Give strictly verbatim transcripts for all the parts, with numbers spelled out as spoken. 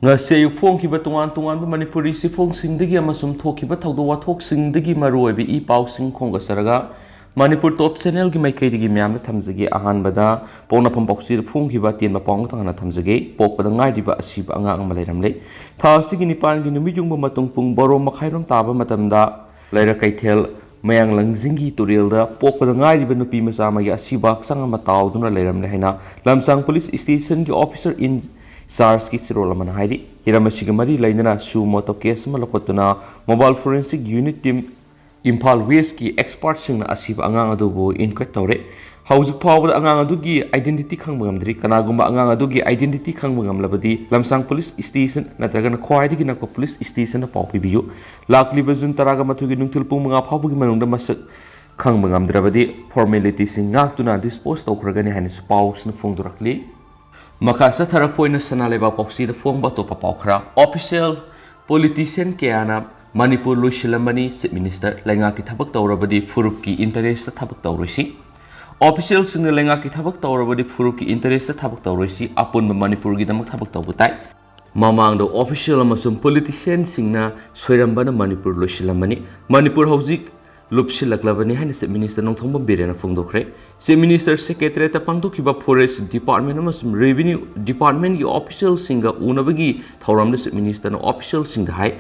ꯉꯁꯤ ꯑꯌꯨꯛ ꯐꯣꯡꯈꯤꯕ ꯇꯣꯉꯥꯟ ꯇꯣꯉꯥꯟꯕ ꯃꯅꯤꯄꯨꯔꯤ ꯆꯦꯐꯣꯡꯁꯤꯡꯗꯒꯤ ꯑꯃꯁꯨꯡ ꯊꯣꯛꯈꯤꯕ ꯊꯧꯗꯣꯛ ꯋꯥꯊꯣꯛꯁꯤꯡꯗꯒꯤ ꯃꯔꯨꯑꯣꯏꯕ ꯏ ꯄꯥꯎꯁꯤꯡ ꯈꯣꯝꯒꯠꯆꯔꯒ ꯃꯅꯤꯄꯨꯔ ꯇꯣꯞ ꯆꯦꯅꯦꯜꯒꯤ ꯃꯥꯏꯀꯩꯗꯒꯤ ꯃꯌꯥꯝꯗ ꯊꯝꯖꯒꯦ꯫ ꯑꯍꯥꯟꯕꯗ ꯄꯣꯛꯅꯐꯝ ꯄꯥꯎꯆꯦꯗ ꯐꯣꯡꯈꯤꯕ ꯑꯇꯦꯟꯕ ꯄꯥꯎ ꯑꯃꯇꯪ ꯍꯥꯟꯅ ꯊꯝꯖꯒꯦ꯫ ꯄꯣꯛꯄꯗ ꯉꯥꯏꯔꯤꯕ ꯑꯁꯤꯕ ꯑꯉꯥꯡ ꯑꯃ ꯂꯩꯔꯝꯂꯦ꯫ ꯊꯥ ꯑꯁꯤꯒꯤ ꯅꯤꯄꯥꯟꯒꯤ ꯅꯨꯃꯤꯠ ꯌꯨꯡꯕ ꯃꯇꯨꯡ ꯄꯨꯡ ꯕꯥꯔꯣ ꯃꯈꯥꯏꯔꯣꯝ ꯇꯥꯕ ꯃꯇꯝꯗ ꯂꯩꯔꯛ ꯀꯩꯊꯦꯜ ꯃꯌꯥꯡ ꯂꯪꯖꯤꯡꯒꯤ ꯇꯨꯔꯦꯜꯗ ꯄꯣꯛꯄꯗ ꯉꯥꯏꯔꯤꯕ ꯅꯨꯄꯤ ꯃꯆꯥ ꯑꯃꯒꯤ ꯑꯁꯤꯕ ꯍꯛꯆꯥꯡ ꯑꯃ ꯇꯥꯎꯗꯨꯅ ꯂꯩꯔꯝꯂꯦ ꯍꯥꯏꯅ ꯂꯝꯁꯥꯡ ꯄꯨꯂꯤꯁ ꯁ꯭ꯇꯦꯁꯟꯒꯤ ꯑꯣꯐꯤꯁꯔ ꯏꯟ ꯆꯥꯔꯖꯀꯤ ꯆꯦꯔꯣꯜ ꯑꯃꯅ ꯍꯥꯏꯔꯤ꯫ ꯍꯤꯔꯝ ꯑꯁꯤꯒ ꯃꯔꯤ ꯂꯩꯅꯅ ꯁꯨ ꯃꯣꯇꯣ ꯀꯦꯁ ꯑꯃ ꯂꯧꯈꯠꯇꯨꯅ mobile forensic unit team Imphal ꯋꯦꯁꯀꯤ ꯑꯦꯛꯁꯄꯥꯔꯠꯁꯤꯡꯅ ꯑꯁꯤꯕ ꯑꯉꯥꯡ ꯑꯗꯨꯕꯨ ꯏꯟꯀ꯭ꯋꯦꯠ ꯇꯧꯔꯦ꯫ ꯍꯧꯖꯤꯛ ꯐꯥꯎꯕꯗ ꯑꯉꯥꯡ ꯑꯗꯨꯒꯤ ꯑꯥꯏꯗꯦꯟꯇꯤꯇꯤ ꯈꯪꯕ ꯉꯝꯗ꯭ꯔꯤ꯫ ꯀꯅꯥꯒꯨꯝꯕ ꯑꯉꯥꯡ ꯑꯗꯨꯒꯤ ꯑꯥꯏꯗꯦꯟꯇꯤꯇꯤ ꯈꯪꯕ ꯉꯝꯂꯕꯗꯤ ꯂꯝꯁꯥꯡ ꯄꯨꯂꯤꯁ ꯁ꯭ꯇꯦꯁꯟ ꯅꯠꯇ꯭ꯔꯒꯅ ꯈ꯭ꯋꯥꯏꯗꯒꯤ ꯅꯛꯄ ꯄꯨꯂꯤꯁ ꯁ꯭ꯇꯦꯁꯟꯗ ꯄꯥꯎ ꯄꯤꯕꯤꯌꯨ꯫ ꯂꯥꯛꯂꯤꯕ ꯖꯨꯟ ꯇꯔꯥꯃꯥꯊꯣꯏꯒꯤ ꯅꯨꯡꯊꯤꯜ ꯄꯨꯡ ꯃꯉꯥ ꯐꯥꯎꯕꯒꯤ ꯃꯅꯨꯡꯗ ꯃꯁꯛ ꯈꯪꯕ ꯉꯝꯗ꯭ꯔꯕꯗꯤ ꯐꯣꯔꯃꯦꯂꯤꯇꯤꯁꯤꯡ ꯉꯥꯛꯇꯨꯅ ꯗꯤꯁꯄꯣꯖ ꯇꯧꯈ꯭ꯔꯒꯅꯤ ꯍꯥꯏꯅꯁꯨ ꯄꯥꯎꯁꯤꯅ ꯐꯣꯡꯗꯣꯔꯛꯂꯤ꯫ ꯃꯈꯥ ꯆꯠꯊꯔꯛꯄ ꯑꯣꯏꯅ ꯁꯅꯥ ꯂꯩꯕꯥꯛ ꯄꯥꯎꯆꯦꯗ ꯐꯣꯡꯕ ꯑꯇꯣꯞꯄ ꯄꯥꯎ ꯈꯔ꯫ ꯑꯣꯐꯤꯁꯤꯌꯦꯜ ꯄꯣꯂꯤꯇꯤꯁꯤꯌꯟ ꯀꯌꯥꯅ ꯃꯅꯤꯄꯨꯔ ꯂꯣꯏꯁꯤꯜꯂꯝꯕꯅꯤ꯫ ꯆꯤꯐ ꯃꯤꯅꯤꯁꯇꯔ, ꯂꯩꯉꯥꯛꯀꯤ ꯊꯕꯛ ꯇꯧꯔꯕꯗꯤ ꯐꯨꯔꯨꯞꯀꯤ ꯏꯟꯇꯔꯦꯁꯇ ꯊꯕꯛ ꯇꯧꯔꯣꯏꯁꯤ꯫ ꯑꯣꯐꯤꯁꯤꯌꯦꯜꯁꯤꯡꯅ ꯂꯩꯉꯥꯛꯀꯤ ꯊꯕꯛ ꯇꯧꯔꯕꯗꯤ ꯐꯨꯔꯨꯞꯀꯤ ꯏꯟꯇꯔꯦꯁꯇ ꯊꯕꯛ ꯇꯧꯔꯣꯏꯁꯤ꯫ ꯑꯄꯨꯟꯕ ꯃꯅꯤꯄꯨꯔꯒꯤꯗꯃꯛ ꯊꯕꯛ ꯇꯧꯕ ꯇꯥꯏ꯫ ꯃꯃꯥꯡꯗ ꯑꯣꯐꯤꯁꯤꯌꯦꯜ ꯑꯃꯁꯨꯡ ꯄꯣꯂꯤꯇꯤꯁꯤꯌꯟꯁꯤꯡꯅ ꯁꯣꯏꯔꯝꯕꯅ ꯃꯅꯤꯄꯨꯔ ꯂꯣꯏꯁꯤꯜꯂꯝꯕꯅꯤ꯫ ꯃꯅꯤꯄꯨꯔ ꯍꯧꯖꯤꯛ ꯂꯨꯞꯁꯤꯜꯂꯛꯂꯕꯅꯤ ꯍꯥꯏꯅ ꯆꯤꯐ ꯃꯤꯅꯤꯁꯇꯔ ꯅꯣꯡꯊꯣꯝꯕꯝ ꯕꯤꯔꯦꯟꯅ ꯐꯣꯡꯗꯣꯛꯈ꯭ꯔꯦ꯫ ꯆꯤꯐ ꯃꯤꯅꯤꯁꯇꯔ ꯁꯦꯀ꯭ꯔꯦꯇꯔꯤꯌꯦꯠꯇ ꯄꯥꯡꯊꯣꯛꯈꯤꯕ ꯐꯣꯔꯦꯁ ꯗꯤꯄꯥꯔꯠꯃꯦꯟ ꯑꯃꯁꯨꯡ ꯔꯦꯚꯤꯅ꯭ꯌꯨ ꯗꯤꯄꯥꯔꯠꯃꯦꯟꯒꯤ ꯑꯣꯐꯤꯁꯤꯌꯦꯜꯁꯤꯡꯒ ꯎꯅꯕꯒꯤ ꯊꯧꯔꯝꯗ ꯆꯤꯐ ꯃꯤꯅꯤꯁꯇꯔꯅ ꯑꯣꯐꯤꯁꯤꯌꯦꯜꯁꯤꯡꯗ ꯍꯥꯏ,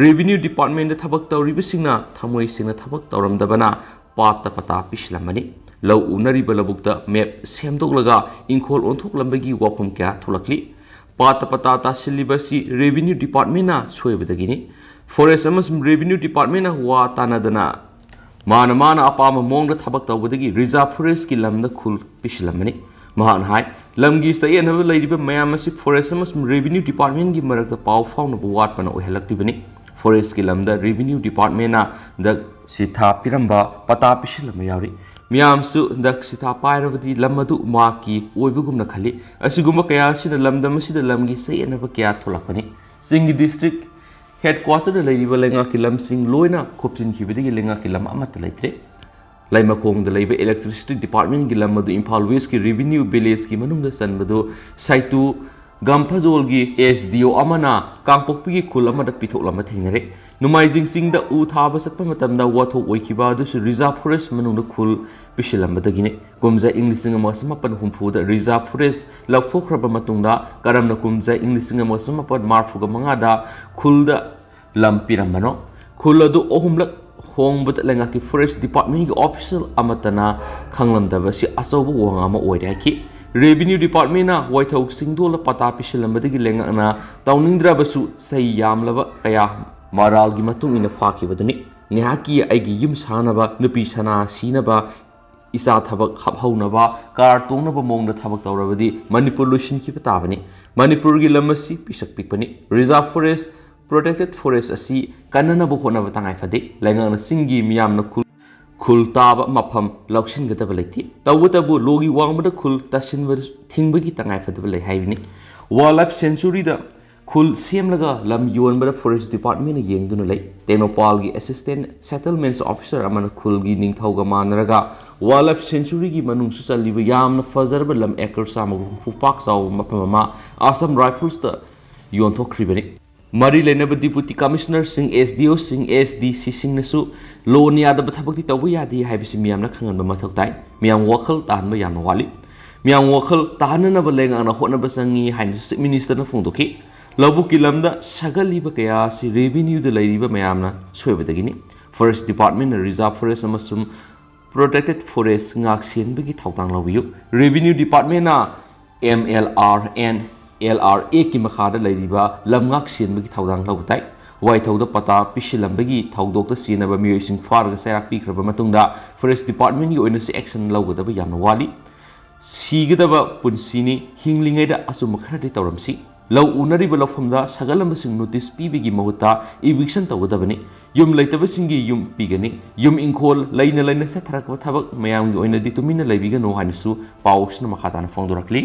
ꯔꯦꯚꯤꯅ꯭ꯌꯨ ꯗꯤꯄꯥꯔꯠꯃꯦꯟꯗ ꯊꯕꯛ ꯇꯧꯔꯤꯕꯁꯤꯡꯅ ꯊꯃꯣꯏ ꯁꯦꯡꯅ ꯊꯕꯛ ꯇꯧꯔꯝꯗꯕꯅ ꯄꯥꯠꯇ ꯄꯇꯥ ꯄꯤꯁꯤꯜꯂꯝꯕꯅꯤ꯫ ꯂꯧ ꯎꯅꯔꯤꯕ ꯂꯧꯕꯨꯛꯇ ꯃꯦꯞ ꯁꯦꯝꯗꯣꯛꯂꯒ ꯏꯪꯈꯣꯜ ꯑꯣꯟꯊꯣꯛꯂꯝꯕꯒꯤ ꯋꯥꯐꯝ ꯀꯌꯥ ꯊꯣꯛꯂꯛꯂꯤ꯫ ꯄꯥꯠꯇ ꯄꯇꯥ ꯇꯥꯁꯤꯜꯂꯤꯕ ꯑꯁꯤ ꯔꯦꯚꯤꯅ꯭ꯌꯨ ꯗꯤꯄꯥꯔꯠꯃꯦꯟꯅ ꯁꯣꯏꯕꯗꯒꯤꯅꯤ꯫ ꯐꯣꯔꯦꯁ ꯑꯃꯁꯨꯡ ꯔꯦꯚꯤꯅ꯭ꯌꯨ ꯗꯤꯄꯥꯔꯠꯃꯦꯟꯅ ꯋꯥ ꯇꯥꯅꯗꯅ ꯃꯥꯅ ꯃꯥꯅ ꯑꯄꯥꯝꯕ ꯃꯑꯣꯡꯗ ꯊꯕꯛ ꯇꯧꯕꯗꯒꯤ ꯔꯤꯖꯥꯔꯚ ꯐꯣꯔꯦꯁꯀꯤ ꯂꯝꯗ ꯈꯨꯜ ꯄꯤꯁꯤꯜꯂꯝꯕꯅꯤ꯫ ꯃꯍꯥꯛꯅ ꯍꯥꯏ, ꯂꯝꯒꯤ ꯆꯌꯦꯠꯅꯕ ꯂꯩꯔꯤꯕ ꯃꯌꯥꯝ ꯑꯁꯤ ꯐꯣꯔꯦꯁ ꯑꯃꯁꯨꯡ ꯔꯦꯚꯤꯅ꯭ꯌꯨ ꯗꯤꯄꯥꯔꯠꯃꯦꯟꯒꯤ ꯃꯔꯛꯇ ꯄꯥꯎ ꯐꯥꯎꯅꯕ ꯋꯥꯠꯄꯅ ꯑꯣꯏꯍꯜꯂꯛꯂꯤꯕꯅꯤ꯫ ꯐꯣꯔꯦꯁꯀꯤ ꯂꯝꯗ ꯔꯦꯚꯤꯅ꯭ꯌꯨ ꯗꯤꯄꯥꯔꯠꯃꯦꯟꯅ ꯍꯟꯗꯛ ꯁꯤꯊꯥ ꯄꯤꯔꯝꯕ ꯄꯇꯥ ꯄꯤꯁꯤꯜꯂꯝꯕ ꯌꯥꯎꯔꯤ꯫ ꯃꯤꯌꯥꯝꯁꯨ ꯍꯟꯗꯛ ꯁꯤꯊꯥ ꯄꯥꯏꯔꯕꯗꯤ ꯂꯝ ꯑꯗꯨ ꯃꯍꯥꯛꯀꯤ ꯑꯣꯏꯕꯒꯨꯝꯅ ꯈꯜꯂꯤ꯫ ꯑꯁꯤꯒꯨꯝꯕ ꯀꯌꯥ ꯑꯁꯤꯅ ꯂꯝꯗꯝ ꯑꯁꯤꯗ ꯂꯝꯒꯤ ꯆꯌꯦꯠꯅꯕ ꯀꯌꯥ ꯊꯣꯛꯂꯛꯄꯅꯤ꯫ ꯆꯤꯡꯒꯤ ꯗꯤꯁꯇ꯭ꯔꯤꯛ ꯍꯦꯗꯀ꯭ꯋꯥꯇꯔꯗ ꯂꯩꯔꯤꯕ ꯂꯩꯉꯥꯛꯀꯤ ꯂꯝꯁꯤꯡ ꯂꯣꯏꯅ ꯈꯣꯞꯆꯤꯟꯈꯤꯕꯗꯒꯤ ꯂꯩꯉꯥꯛꯀꯤ ꯂꯝ ꯑꯃꯠꯇ ꯂꯩꯇ꯭ꯔꯦ꯫ ꯂꯩꯃꯈꯣꯡꯗ ꯂꯩꯕ ꯏꯂꯦꯛꯇ꯭ꯔꯤꯁꯤꯇꯤ ꯗꯤꯄꯥꯔꯠꯃꯦꯟꯒꯤ ꯂꯝ ꯑꯗꯨ ꯏꯝꯐꯥꯜ ꯋꯦꯁꯀꯤ ꯔꯦꯚꯤꯅ꯭ꯌꯨ ꯚꯤꯂꯦꯖꯀꯤ ꯃꯅꯨꯡꯗ ꯆꯟꯕꯗꯨ ꯁꯥꯏꯇꯨ ꯒꯝꯐꯖꯣꯜꯒꯤ S D O ꯑꯃꯅ ꯀꯥꯡꯄꯣꯛꯄꯤꯒꯤ ꯈꯨꯜ ꯑꯃꯗ ꯄꯤꯊꯣꯛꯂꯝꯕ ꯊꯦꯡꯅꯔꯦ꯫ ꯅꯣꯡꯃꯥꯏꯖꯤꯡ ꯆꯤꯡꯗ ꯎ ꯊꯥꯕ ꯆꯠꯄ ꯃꯇꯝꯗ ꯋꯥꯊꯣꯛ ꯑꯣꯏꯈꯤꯕ ꯑꯗꯨꯁꯨ reserve forest ꯃꯅꯨꯡꯗ ꯈꯨꯜ ꯄꯤꯁꯤꯜꯂꯝꯕꯗꯒꯤꯅꯤ꯫ ꯀꯨꯝꯖꯥ ꯏꯪ ꯂꯤꯁꯤꯡ ꯑꯃꯒ ꯆꯃꯥꯄꯟ ꯍꯨꯝꯐꯨꯗ reserve forest ꯂꯧꯊꯣꯛꯈ꯭ꯔꯕ ꯃꯇꯨꯡꯗ ꯀꯔꯝꯅ ꯀꯨꯝꯖꯥ ꯏꯪ ꯂꯤꯁꯤꯡ ꯑꯃꯒ ꯆꯃꯥꯄꯟ ꯃꯔꯤꯐꯨꯒ ꯃꯉꯥꯗ ꯈꯨꯜꯗ ꯂꯝ ꯄꯤꯔꯝꯕꯅꯣ? ꯈꯨꯜ ꯑꯗꯨ ꯑꯍꯨꯝꯂꯛ ꯍꯣꯡꯕꯗ ꯂꯩꯉꯥꯛꯀꯤ forest departmentꯀꯤ official ꯑꯃꯠꯇꯅ ꯈꯪꯂꯝꯗꯕ ꯑꯁꯤ ꯑꯆꯧꯕ ꯋꯥꯉꯥꯡ ꯑꯃ ꯑꯣꯏꯔꯦ ꯍꯥꯏꯈꯤ꯫ Revenue departmentꯅ ꯋꯥꯏꯊꯧ ꯆꯤꯡꯗꯣꯜꯗ ꯄꯇꯥ ꯄꯤꯁꯤꯜꯂꯝꯕꯗꯒꯤ ꯂꯩꯉꯥꯛꯅ ꯇꯧꯅꯤꯡꯗ꯭ꯔꯕꯁꯨ ꯆꯍꯤ ꯌꯥꯝꯂꯕ ꯀꯌꯥ ꯃꯔꯥꯜꯒꯤ ꯃꯇꯨꯡ ꯏꯟꯅ ꯐꯥꯈꯤꯕꯗꯨꯅꯤ꯫ ꯉꯥꯏꯍꯥꯛꯀꯤ ꯑꯩꯒꯤ ꯌꯨꯝ ꯁꯥꯅꯕ, ꯅꯨꯄꯤ ꯁꯅꯥ ꯁꯤꯅꯕ, ꯏꯆꯥ ꯊꯕꯛ ꯍꯥꯞꯍꯧꯅꯕ, car ꯇꯣꯡꯅꯕ ꯃꯑꯣꯡꯗ ꯊꯕꯛ ꯇꯧꯔꯕꯗꯤ ꯃꯅꯤꯄꯨꯔ ꯂꯣꯏꯁꯤꯟꯈꯤꯕ ꯇꯥꯕꯅꯤ꯫ ꯃꯅꯤꯄꯨꯔꯒꯤ ꯂꯝ ꯑꯁꯤ ꯄꯤꯁꯛ ꯄꯤꯛꯄꯅꯤ꯫ Reserve forest, protected forest ꯑꯁꯤ ꯀꯟꯅꯅꯕ ꯍꯣꯠꯅꯕ ꯇꯉꯥꯏ ꯐꯗꯦ꯫ ꯂꯩꯉꯥꯛꯅ ꯆꯤꯡꯒꯤ ꯃꯤꯌꯥꯝꯅ ꯈꯨꯜ, ꯈꯨꯜ ꯇꯥꯕ ꯃꯐꯝ ꯂꯧꯁꯤꯟꯒꯗꯕ ꯂꯩꯇꯦ꯫ ꯇꯧꯕꯇꯕꯨ ꯂꯣꯒꯤ ꯋꯥꯡꯃꯗ ꯈꯨꯜ ꯇꯥꯁꯤꯟꯕ ꯊꯤꯡꯕꯒꯤ ꯇꯉꯥꯏ ꯐꯗꯕ ꯂꯩ ꯍꯥꯏꯕꯅꯤ꯫ Wildlife sanctuaryꯗ ꯈꯨꯜ ꯁꯦꯝꯂꯒ ꯂꯝ ꯌꯣꯟꯕꯗ forest departmentꯅ ꯌꯦꯡꯗꯨꯅ ꯂꯩ꯫ ꯇꯦꯡꯅꯧꯄꯜꯒꯤ assistant settlements officer ꯑꯃꯅ ꯈꯨꯜꯒꯤ ꯅꯤꯡꯊꯧꯒ ꯃꯥꯟꯅꯔꯒ wildlife sanctuaryꯒꯤ ꯃꯅꯨꯡꯁꯨ ꯆꯜꯂꯤꯕ ꯌꯥꯝꯅ ꯐꯖꯔꯕ ꯂꯝ acre ꯆꯥꯝꯃꯒ ꯍꯨꯝꯐꯨ ꯄꯥꯛ ꯆꯥꯎꯕ ꯃꯐꯝ ꯑꯃ Assam Riflesꯇ ꯌꯣꯟꯊꯣꯛꯈ꯭ꯔꯤꯕꯅꯤ꯫ ꯃꯔꯤ ꯂꯩꯅꯕ deputy commissionerꯁꯤꯡ, SDOꯁꯤꯡ, SDCꯁꯤꯡꯅꯁꯨ ꯂꯣꯅ ꯌꯥꯗꯕ ꯊꯕꯛꯇꯤ ꯇꯧꯕ ꯌꯥꯗꯦ ꯍꯥꯏꯕꯁꯤ ꯃꯤꯌꯥꯝꯅ ꯈꯪꯍꯟꯕ ꯃꯊꯧ ꯇꯥꯏ꯫ ꯃꯤꯌꯥꯝ ꯋꯥꯈꯜ ꯇꯥꯍꯟꯕ ꯌꯥꯝꯅ ꯋꯥꯠꯂꯤ꯫ ꯃꯤꯌꯥꯝ ꯋꯥꯈꯜ ꯇꯥꯍꯟꯅꯅꯕ ꯂꯩꯉꯥꯛꯅ ꯍꯣꯠꯅꯕ ꯆꯪꯉꯤ ꯍꯥꯏꯅꯁꯨ Chief Ministerꯅ ꯐꯣꯡꯗꯣꯛꯈꯤ꯫ ꯂꯧꯕꯨꯛꯀꯤ ꯂꯝꯗ ꯁꯥꯒꯠꯂꯤꯕ ꯀꯌꯥ ꯑꯁꯤ revenueꯗ ꯂꯩꯔꯤꯕ ꯃꯌꯥꯝꯅ ꯁꯣꯏꯕꯗꯒꯤꯅꯤ꯫ Forest departmentꯅ reserve forest ꯑꯃꯁꯨꯡ protected forest ꯉꯥꯛ ꯁꯦꯟꯕꯒꯤ ꯊꯧꯗꯥꯡ ꯂꯧꯕꯤꯌꯨ꯫ Revenue departmentꯅ MLR and LRAꯀꯤ ꯃꯈꯥꯗ ꯂꯩꯔꯤꯕ ꯂꯝ ꯉꯥꯛ ꯁꯦꯟꯕꯒꯤ ꯊꯧꯗꯥꯡ ꯂꯧꯕ ꯇꯥꯏ꯫ ꯋꯥꯏꯊꯧꯗ ꯄꯇꯥ ꯄꯤꯁꯤꯜꯂꯝꯕꯒꯤ ꯊꯧꯗꯣꯛꯇ ꯆꯦꯟꯅꯕ ꯃꯤꯑꯣꯏꯁꯤꯡ ꯐꯥꯔꯒ ꯆꯩꯔꯥꯛ ꯄꯤꯈ꯭ꯔꯕ ꯃꯇꯨꯡꯗ forest departmentꯀꯤ ꯑꯣꯏꯅꯁꯨ action ꯂꯧꯒꯗꯕ ꯌꯥꯝꯅ ꯋꯥꯠꯂꯤ꯫ ꯁꯤꯒꯗꯕ ꯄꯨꯟꯁꯤꯅꯤ, ꯍꯤꯡꯂꯤꯉꯩꯗ ꯑꯆꯨꯝꯕ ꯈꯔꯗꯤ ꯇꯧꯔꯝꯁꯤ꯫ ꯂꯧ ꯎꯅꯔꯤꯕ ꯂꯧꯐꯝꯗ ꯁꯥꯒꯠꯂꯝꯕꯁꯤꯡ notice ꯄꯤꯕꯒꯤ ꯃꯍꯨꯠꯇ eviction ꯇꯧꯒꯗꯕꯅꯤ꯫ ꯌꯨꯝ ꯂꯩꯇꯕꯁꯤꯡꯒꯤ ꯌꯨꯝ ꯄꯤꯒꯅꯤ꯫ ꯌꯨꯝ ꯏꯪꯈꯣꯜ ꯂꯩꯅ ꯂꯩꯅ ꯆꯠꯊꯔꯛꯄ ꯊꯕꯛ ꯃꯌꯥꯝꯒꯤ ꯑꯣꯏꯅꯗꯤ ꯇꯨꯃꯤꯟꯅ ꯂꯩꯕꯤꯒꯅꯨ ꯍꯥꯏꯅꯁꯨ ꯄꯥꯎꯁꯤꯅ ꯃꯈꯥ ꯇꯥꯅ ꯐꯣꯡꯗꯣꯔꯛꯂꯤ꯫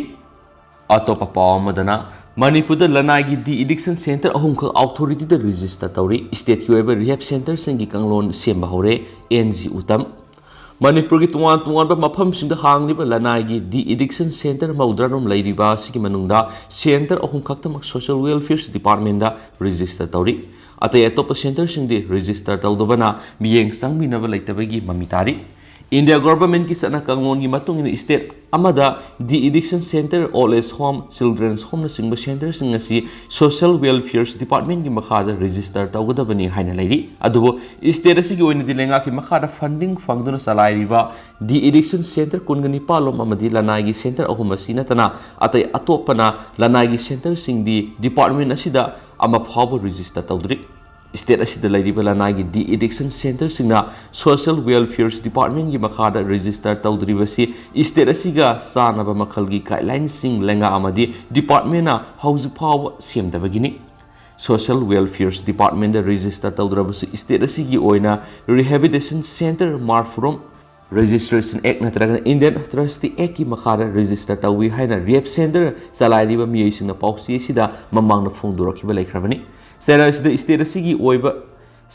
ꯑꯇꯣꯞꯄ ꯄꯥꯎ ꯑꯃꯗꯅ, ꯃꯅꯤꯄꯨꯔꯗ ꯂꯅꯥꯏꯒꯤ de-addiction centre ꯑꯍꯨꯝꯈꯛ authorityꯗ register ꯇꯧꯔꯤ꯫ Stateꯀꯤ ꯑꯣꯏꯕ rehab centreꯁꯤꯡꯒꯤ ꯀꯥꯡꯂꯣꯟ ꯁꯦꯝꯕ ꯍꯧꯔꯦ, ꯑꯦꯟ ꯖꯤ ꯎꯇꯝ꯫ ꯃꯅꯤꯄꯨꯔꯒꯤ ꯇꯣꯉꯥꯟ ꯇꯣꯉꯥꯟꯕ ꯃꯐꯝꯁꯤꯡꯗ ꯍꯥꯡꯂꯤꯕ ꯂꯅꯥꯏꯒꯤ de-addiction centre ꯃꯧꯗ꯭ꯔꯥꯔꯣꯝ ꯂꯩꯔꯤꯕ ꯑꯁꯤꯒꯤ ꯃꯅꯨꯡꯗ centre ꯑꯍꯨꯝ ꯈꯛꯇꯃꯛ Social Welfare Departmentꯗ register ꯇꯧꯔꯤ꯫ ꯑꯇꯩ ꯑꯇꯣꯞꯄ centreꯁꯤꯡꯗꯤ register ꯇꯧꯗꯕꯅ ꯃꯤꯠꯌꯦꯡ ꯆꯪꯕꯤꯅꯕ ꯂꯩꯇꯕꯒꯤ ꯃꯃꯤ ꯇꯥꯔꯤ꯫ India governmentꯀꯤ ꯆꯠꯅ ꯀꯥꯡꯂꯣꯟꯒꯤ ꯃꯇꯨꯡ ꯏꯟꯅ state ꯑꯃꯗ de-addiction centre, old age home, children's homeꯅꯆꯤꯡꯕ centreꯁꯤꯡ ꯑꯁꯤ Social Welfare Departmentꯀꯤ ꯃꯈꯥꯗ register ꯇꯧꯒꯗꯕꯅꯤ ꯍꯥꯏꯅ ꯂꯩꯔꯤ꯫ ꯑꯗꯨꯕꯨ state ꯑꯁꯤꯒꯤ ꯑꯣꯏꯅꯗꯤ ꯂꯩꯉꯥꯛꯀꯤ ꯃꯈꯥꯗ funding ꯐꯪꯗꯨꯅ ꯆꯂꯥꯏꯔꯤꯕ de-addiction centre ꯀꯨꯟꯒ ꯅꯤꯄꯥꯜ ꯂꯣꯝ ꯑꯃꯗꯤ ꯂꯅꯥꯏꯒꯤ centre ꯑꯍꯨꯝ ꯑꯁꯤ ꯅꯠꯇꯅ ꯑꯇꯩ ꯑꯇꯣꯞꯄꯅ ꯂꯅꯥꯏꯒꯤ centreꯁꯤꯡꯗꯤ department ꯑꯁꯤꯗ ꯑꯃ ꯐꯥꯎꯕ register ꯇꯧꯗ꯭ꯔꯤ꯫ State ꯑꯁꯤꯗ ꯂꯩꯔꯤꯕ ꯂꯅꯥꯏꯒꯤ de-addiction centreꯁꯤꯡꯅ Social Welfare Departmentꯀꯤ ꯃꯈꯥꯗ register ꯇꯧꯗ꯭ꯔꯤꯕꯁꯤ state ꯑꯁꯤꯒ ꯆꯥꯟꯅꯕ ꯃꯈꯜꯒꯤ guidelinesꯁꯤꯡ ꯂꯩꯉꯥꯛ ꯑꯃꯗꯤ departmentꯅ ꯍꯧꯖꯤꯛ ꯐꯥꯎꯕ ꯁꯦꯝꯗꯕꯒꯤꯅꯤ꯫ Social Welfare Departmentꯇ register ꯇꯧꯗ꯭ꯔꯕꯁꯨ state ꯑꯁꯤꯒꯤ ꯑꯣꯏꯅ Rehabilitation Centre ꯃꯥꯔꯐꯨꯔꯣꯝ Registration Act ꯅꯠꯇ꯭ꯔꯒꯅ Indian Trustee Actꯀꯤ ꯃꯈꯥꯗ register ꯇꯧꯏ ꯍꯥꯏꯅ rehab centre ꯆꯂꯥꯏꯔꯤꯕ ꯃꯤꯑꯣꯏꯁꯤꯡꯅ ꯄꯥꯎꯆꯦ ꯑꯁꯤꯗ ꯃꯃꯥꯡꯗ ꯐꯣꯡꯗꯣꯔꯛꯈꯤꯕ ꯂꯩꯈ꯭ꯔꯕꯅꯤ꯫ Channel ꯑꯁꯤꯗ state ꯑꯁꯤꯒꯤ ꯑꯣꯏꯕ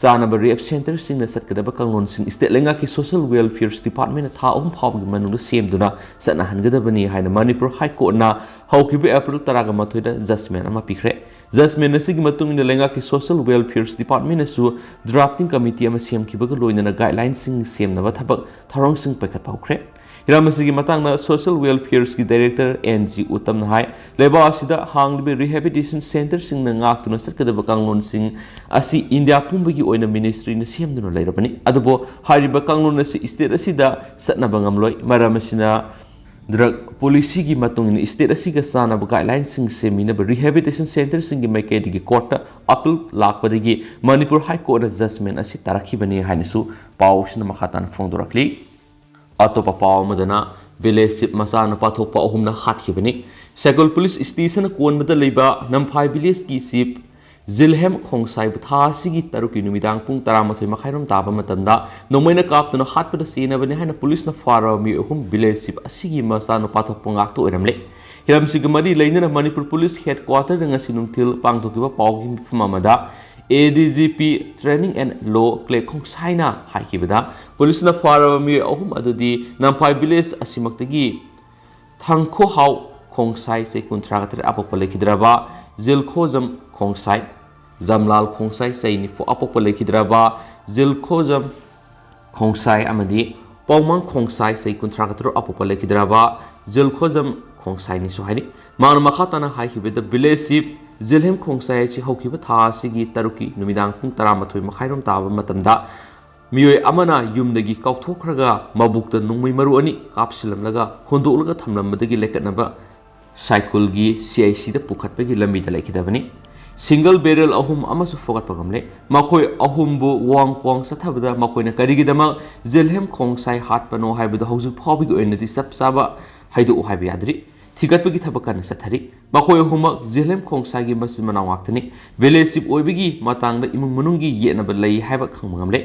ꯆꯥꯅꯕ rehab centreꯁꯤꯡꯅ ꯆꯠꯀꯗꯕ ꯀꯥꯡꯂꯣꯟꯁꯤꯡ state ꯂꯩꯉꯥꯛꯀꯤ Social Welfare Departmentꯅ ꯊꯥ ꯑꯍꯨꯝ ꯐꯥꯎꯕꯒꯤ ꯃꯅꯨꯡꯗ ꯁꯦꯝꯗꯨꯅ ꯆꯠꯅꯍꯟꯒꯗꯕꯅꯤ ꯍꯥꯏꯅ ꯃꯅꯤꯄꯨꯔ High Courtꯅ ꯍꯧꯈꯤꯕ April ꯇꯔꯥꯒ ꯃꯥꯊꯣꯏꯗ judgement ꯑꯃ ꯄꯤꯈ꯭ꯔꯦ꯫ Judgement ꯑꯁꯤꯒꯤ ꯃꯇꯨꯡ ꯏꯟꯅ ꯂꯩꯉꯥꯛꯀꯤ Social Welfare Departmentꯅꯁꯨ drafting committee ꯑꯃ ꯁꯦꯝꯈꯤꯕꯒ ꯂꯣꯏꯅꯅ guidelinesꯁꯤꯡ ꯁꯦꯝꯅꯕ ꯊꯕꯛ ꯊꯧꯔꯝꯁꯤꯡ ꯄꯥꯏꯈꯠꯄ ꯍꯧꯈ꯭ꯔꯦ꯫ ꯍꯤꯔꯝ ꯑꯁꯤꯒꯤ ꯃꯇꯥꯡꯗ Social Welfareꯒꯤ Director N G ꯎꯇꯝꯅ ꯍꯥꯏ, ꯂꯩꯕꯥꯛ ꯑꯁꯤꯗ ꯍꯥꯡꯂꯤꯕ rehabilitation centreꯁꯤꯡꯅ ꯉꯥꯛꯇꯨꯅ ꯆꯠꯀꯗꯕ ꯀꯥꯡꯂꯣꯟꯁꯤꯡ ꯑꯁꯤ ꯏꯟꯗꯤꯌꯥ ꯄꯨꯝꯕꯒꯤ ꯑꯣꯏꯅ ministryꯅ ꯁꯦꯝꯗꯨꯅ ꯂꯩꯔꯕꯅꯤ꯫ ꯑꯗꯨꯕꯨ ꯍꯥꯏꯔꯤꯕ ꯀꯥꯡꯂꯣꯟ ꯑꯁꯤ state ꯑꯁꯤꯗ ꯆꯠꯅꯕ ꯉꯝꯂꯣꯏ꯫ ꯃꯔꯝ ꯑꯁꯤꯅ drug policyꯒꯤ ꯃꯇꯨꯡ ꯏꯟꯅ state ꯑꯁꯤꯒ ꯆꯥꯟꯅꯕ guidelinesꯁꯤꯡ ꯁꯦꯝꯃꯤꯅꯕ rehabilitation centreꯁꯤꯡꯒꯤ ꯃꯥꯏꯀꯩꯗꯒꯤ courtꯇ appeal ꯂꯥꯛꯄꯗꯒꯤ ꯃꯅꯤꯄꯨꯔ High Courtꯅ judgement ꯑꯁꯤ ꯇꯥꯔꯛꯈꯤꯕꯅꯤ ꯍꯥꯏꯅꯁꯨ ꯄꯥꯎꯁꯤꯅ ꯃꯈꯥ ꯇꯥꯅ ꯐꯣꯡꯗꯣꯔꯛꯂꯤ꯫ ꯑꯇꯣꯞꯄ ꯄꯥꯎ ꯑꯃꯗꯅ, village chief ꯃꯆꯥꯅꯨꯄꯥ ꯊꯣꯛꯄ ꯑꯍꯨꯝꯅ ꯍꯥꯠꯈꯤꯕꯅꯤ꯫ ꯁꯦꯒꯣꯜ police stationꯅ ꯀꯣꯟꯕꯗ ꯂꯩꯕ ꯅꯝꯐꯥꯏ villageꯀꯤ chief ꯖꯤꯜꯍꯦꯝ ꯈꯣꯡꯁꯥꯏꯕꯨ ꯊꯥ ꯑꯁꯤꯒꯤ ꯇꯔꯨꯛꯀꯤ ꯅꯨꯃꯤꯗꯥꯡ ꯄꯨꯡ ꯇꯔꯥꯃꯥꯊꯣꯏ ꯃꯈꯥꯏꯔꯣꯝ ꯇꯥꯕ ꯃꯇꯝꯗ ꯅꯣꯡꯃꯩꯅ ꯀꯥꯞꯇꯨꯅ ꯍꯥꯠꯄꯗ ꯆꯦꯟꯅꯕꯅꯤ ꯍꯥꯏꯅ policeꯅ ꯐꯥꯔꯕ ꯃꯤꯑꯣꯏ ꯑꯍꯨꯝ village chief ꯑꯁꯤꯒꯤ ꯃꯆꯥꯅꯨꯄꯥ ꯊꯣꯛꯄ ꯉꯥꯛꯇ ꯑꯣꯏꯔꯝꯂꯦ꯫ ꯍꯤꯔꯝꯁꯤꯒ ꯃꯔꯤ ꯂꯩꯅꯅ ꯃꯅꯤꯄꯨꯔ police headquarterꯗ ꯉꯁꯤ ꯅꯨꯡꯊꯤꯜ ꯄꯥꯡꯊꯣꯛꯈꯤꯕ ꯄꯥꯎꯒꯤ ꯃꯤꯐꯝ ꯑꯃꯗ A D G P Training and Law Clay Khongsai ꯅ ꯍꯥꯏꯈꯤꯕꯗ, ꯄꯨꯂꯤꯁꯅ ꯐꯥꯔꯕ ꯃꯤꯑꯣꯏ ꯑꯍꯨꯝ ꯑꯗꯨꯗꯤ ꯅꯝꯐꯥꯏ village ꯑꯁꯤꯃꯛꯇꯒꯤ ꯊꯪꯈꯣꯍꯥꯎ ꯈꯣꯡꯁꯥꯏ, ꯆꯍꯤ ꯀꯨꯟꯊ꯭ꯔꯥꯒ ꯇꯔꯦꯠ ꯑꯄꯣꯛꯄ ꯂꯩꯈꯤꯗ꯭ꯔꯕ, ꯖꯤꯜꯈꯣꯖꯝ ꯈꯣꯡꯁꯥꯏ, ꯖꯝꯂꯥꯜ ꯈꯣꯡꯁꯥꯏ, ꯆꯍꯤ ꯅꯤꯐꯨ ꯑꯄꯣꯛꯄ ꯂꯩꯈꯤꯗ꯭ꯔꯕ, ꯖꯤꯜꯈꯣꯖꯝ ꯈꯣꯡꯁꯥꯏ ꯑꯃꯗꯤ ꯄꯥꯎꯃꯥꯡ ꯈꯣꯡꯁꯥꯏ, ꯆꯍꯤ ꯀꯨꯟꯊ꯭ꯔꯥꯒ ꯇꯔꯨꯛ ꯑꯄꯣꯛꯄ ꯂꯩꯈꯤꯗ꯭ꯔꯕ, ꯖꯤꯜꯈꯣꯖꯝ ꯈꯣꯡꯁꯥꯏꯅꯤꯁꯨ ꯍꯥꯏꯔꯤ꯫ ꯃꯍꯥꯛꯅ ꯃꯈꯥ ꯇꯥꯅ ꯍꯥꯏꯈꯤꯕꯗ, village chief ꯖꯤꯜꯍꯦꯝ ꯈꯣꯡꯁꯥꯏ ꯑꯁꯤ ꯍꯧꯈꯤꯕ ꯊꯥ ꯑꯁꯤꯒꯤ ꯇꯔꯨꯛꯀꯤ ꯅꯨꯃꯤꯗꯥꯡ ꯄꯨꯡ ꯇꯔꯥꯃꯥꯊꯣꯏ ꯃꯈꯥꯏꯔꯣꯝ ꯇꯥꯕ ꯃꯇꯝꯗ ꯃꯤꯑꯣꯏ ꯑꯃꯅ ꯌꯨꯝꯗꯒꯤ ꯀꯥꯎꯊꯣꯛꯈ꯭ꯔꯒ ꯃꯕꯨꯛꯇ ꯅꯣꯡꯃꯩ ꯃꯔꯨ ꯑꯅꯤ ꯀꯥꯞꯁꯤꯜꯂꯝꯂꯒ ꯍꯨꯟꯗꯣꯛꯂꯒ ꯊꯝꯂꯝꯕꯗꯒꯤ ꯂꯩꯀꯠꯅꯕ ꯁꯥꯏꯀꯨꯜꯒꯤ C I C ꯗ ꯄꯨꯈꯠꯄꯒꯤ ꯂꯝꯕꯤꯗ ꯂꯩꯈꯤꯗꯕꯅꯤ꯫ Single barrel ꯑꯍꯨꯝ ꯑꯃꯁꯨ ꯐꯥꯒꯠꯄ ꯉꯝꯂꯦ꯫ ꯃꯈꯣꯏ ꯑꯍꯨꯝꯕꯨ ꯋꯥꯡ ꯀ꯭ꯋꯥꯡ ꯆꯠꯊꯕꯗ ꯃꯈꯣꯏꯅ ꯀꯔꯤꯒꯤꯗꯃꯛ ꯖꯤꯜꯍꯦꯝ ꯈꯣꯡꯁꯥꯏ ꯍꯥꯠꯄꯅꯣ ꯍꯥꯏꯕꯗꯨ ꯍꯧꯖꯤꯛ ꯐꯥꯎꯕꯒꯤ ꯑꯣꯏꯅꯗꯤ ꯆꯞ ꯆꯥꯕ ꯍꯥꯏꯗꯣꯛꯎ ꯍꯥꯏꯕ ꯌꯥꯗ꯭ꯔꯤ꯫ ꯊꯤꯒꯠꯄꯒꯤ ꯊꯕꯛ ꯀꯟꯅ ꯆꯠꯊꯔꯤ꯫ ꯃꯈꯣꯏ ꯑꯍꯨꯝꯃꯛ ꯖꯤꯜꯍꯦꯝ ꯈꯣꯡꯁꯥꯏꯒꯤ ꯃꯆꯤꯟ ꯃꯅꯥꯎ ꯉꯥꯛꯇꯅꯤ꯫ Village chief ꯑꯣꯏꯕꯒꯤ ꯃꯇꯥꯡꯗ ꯏꯃꯨꯡ ꯃꯅꯨꯡꯒꯤ ꯌꯦꯠꯅꯕ ꯂꯩ ꯍꯥꯏꯕ ꯈꯪꯕ ꯉꯝꯂꯦ꯫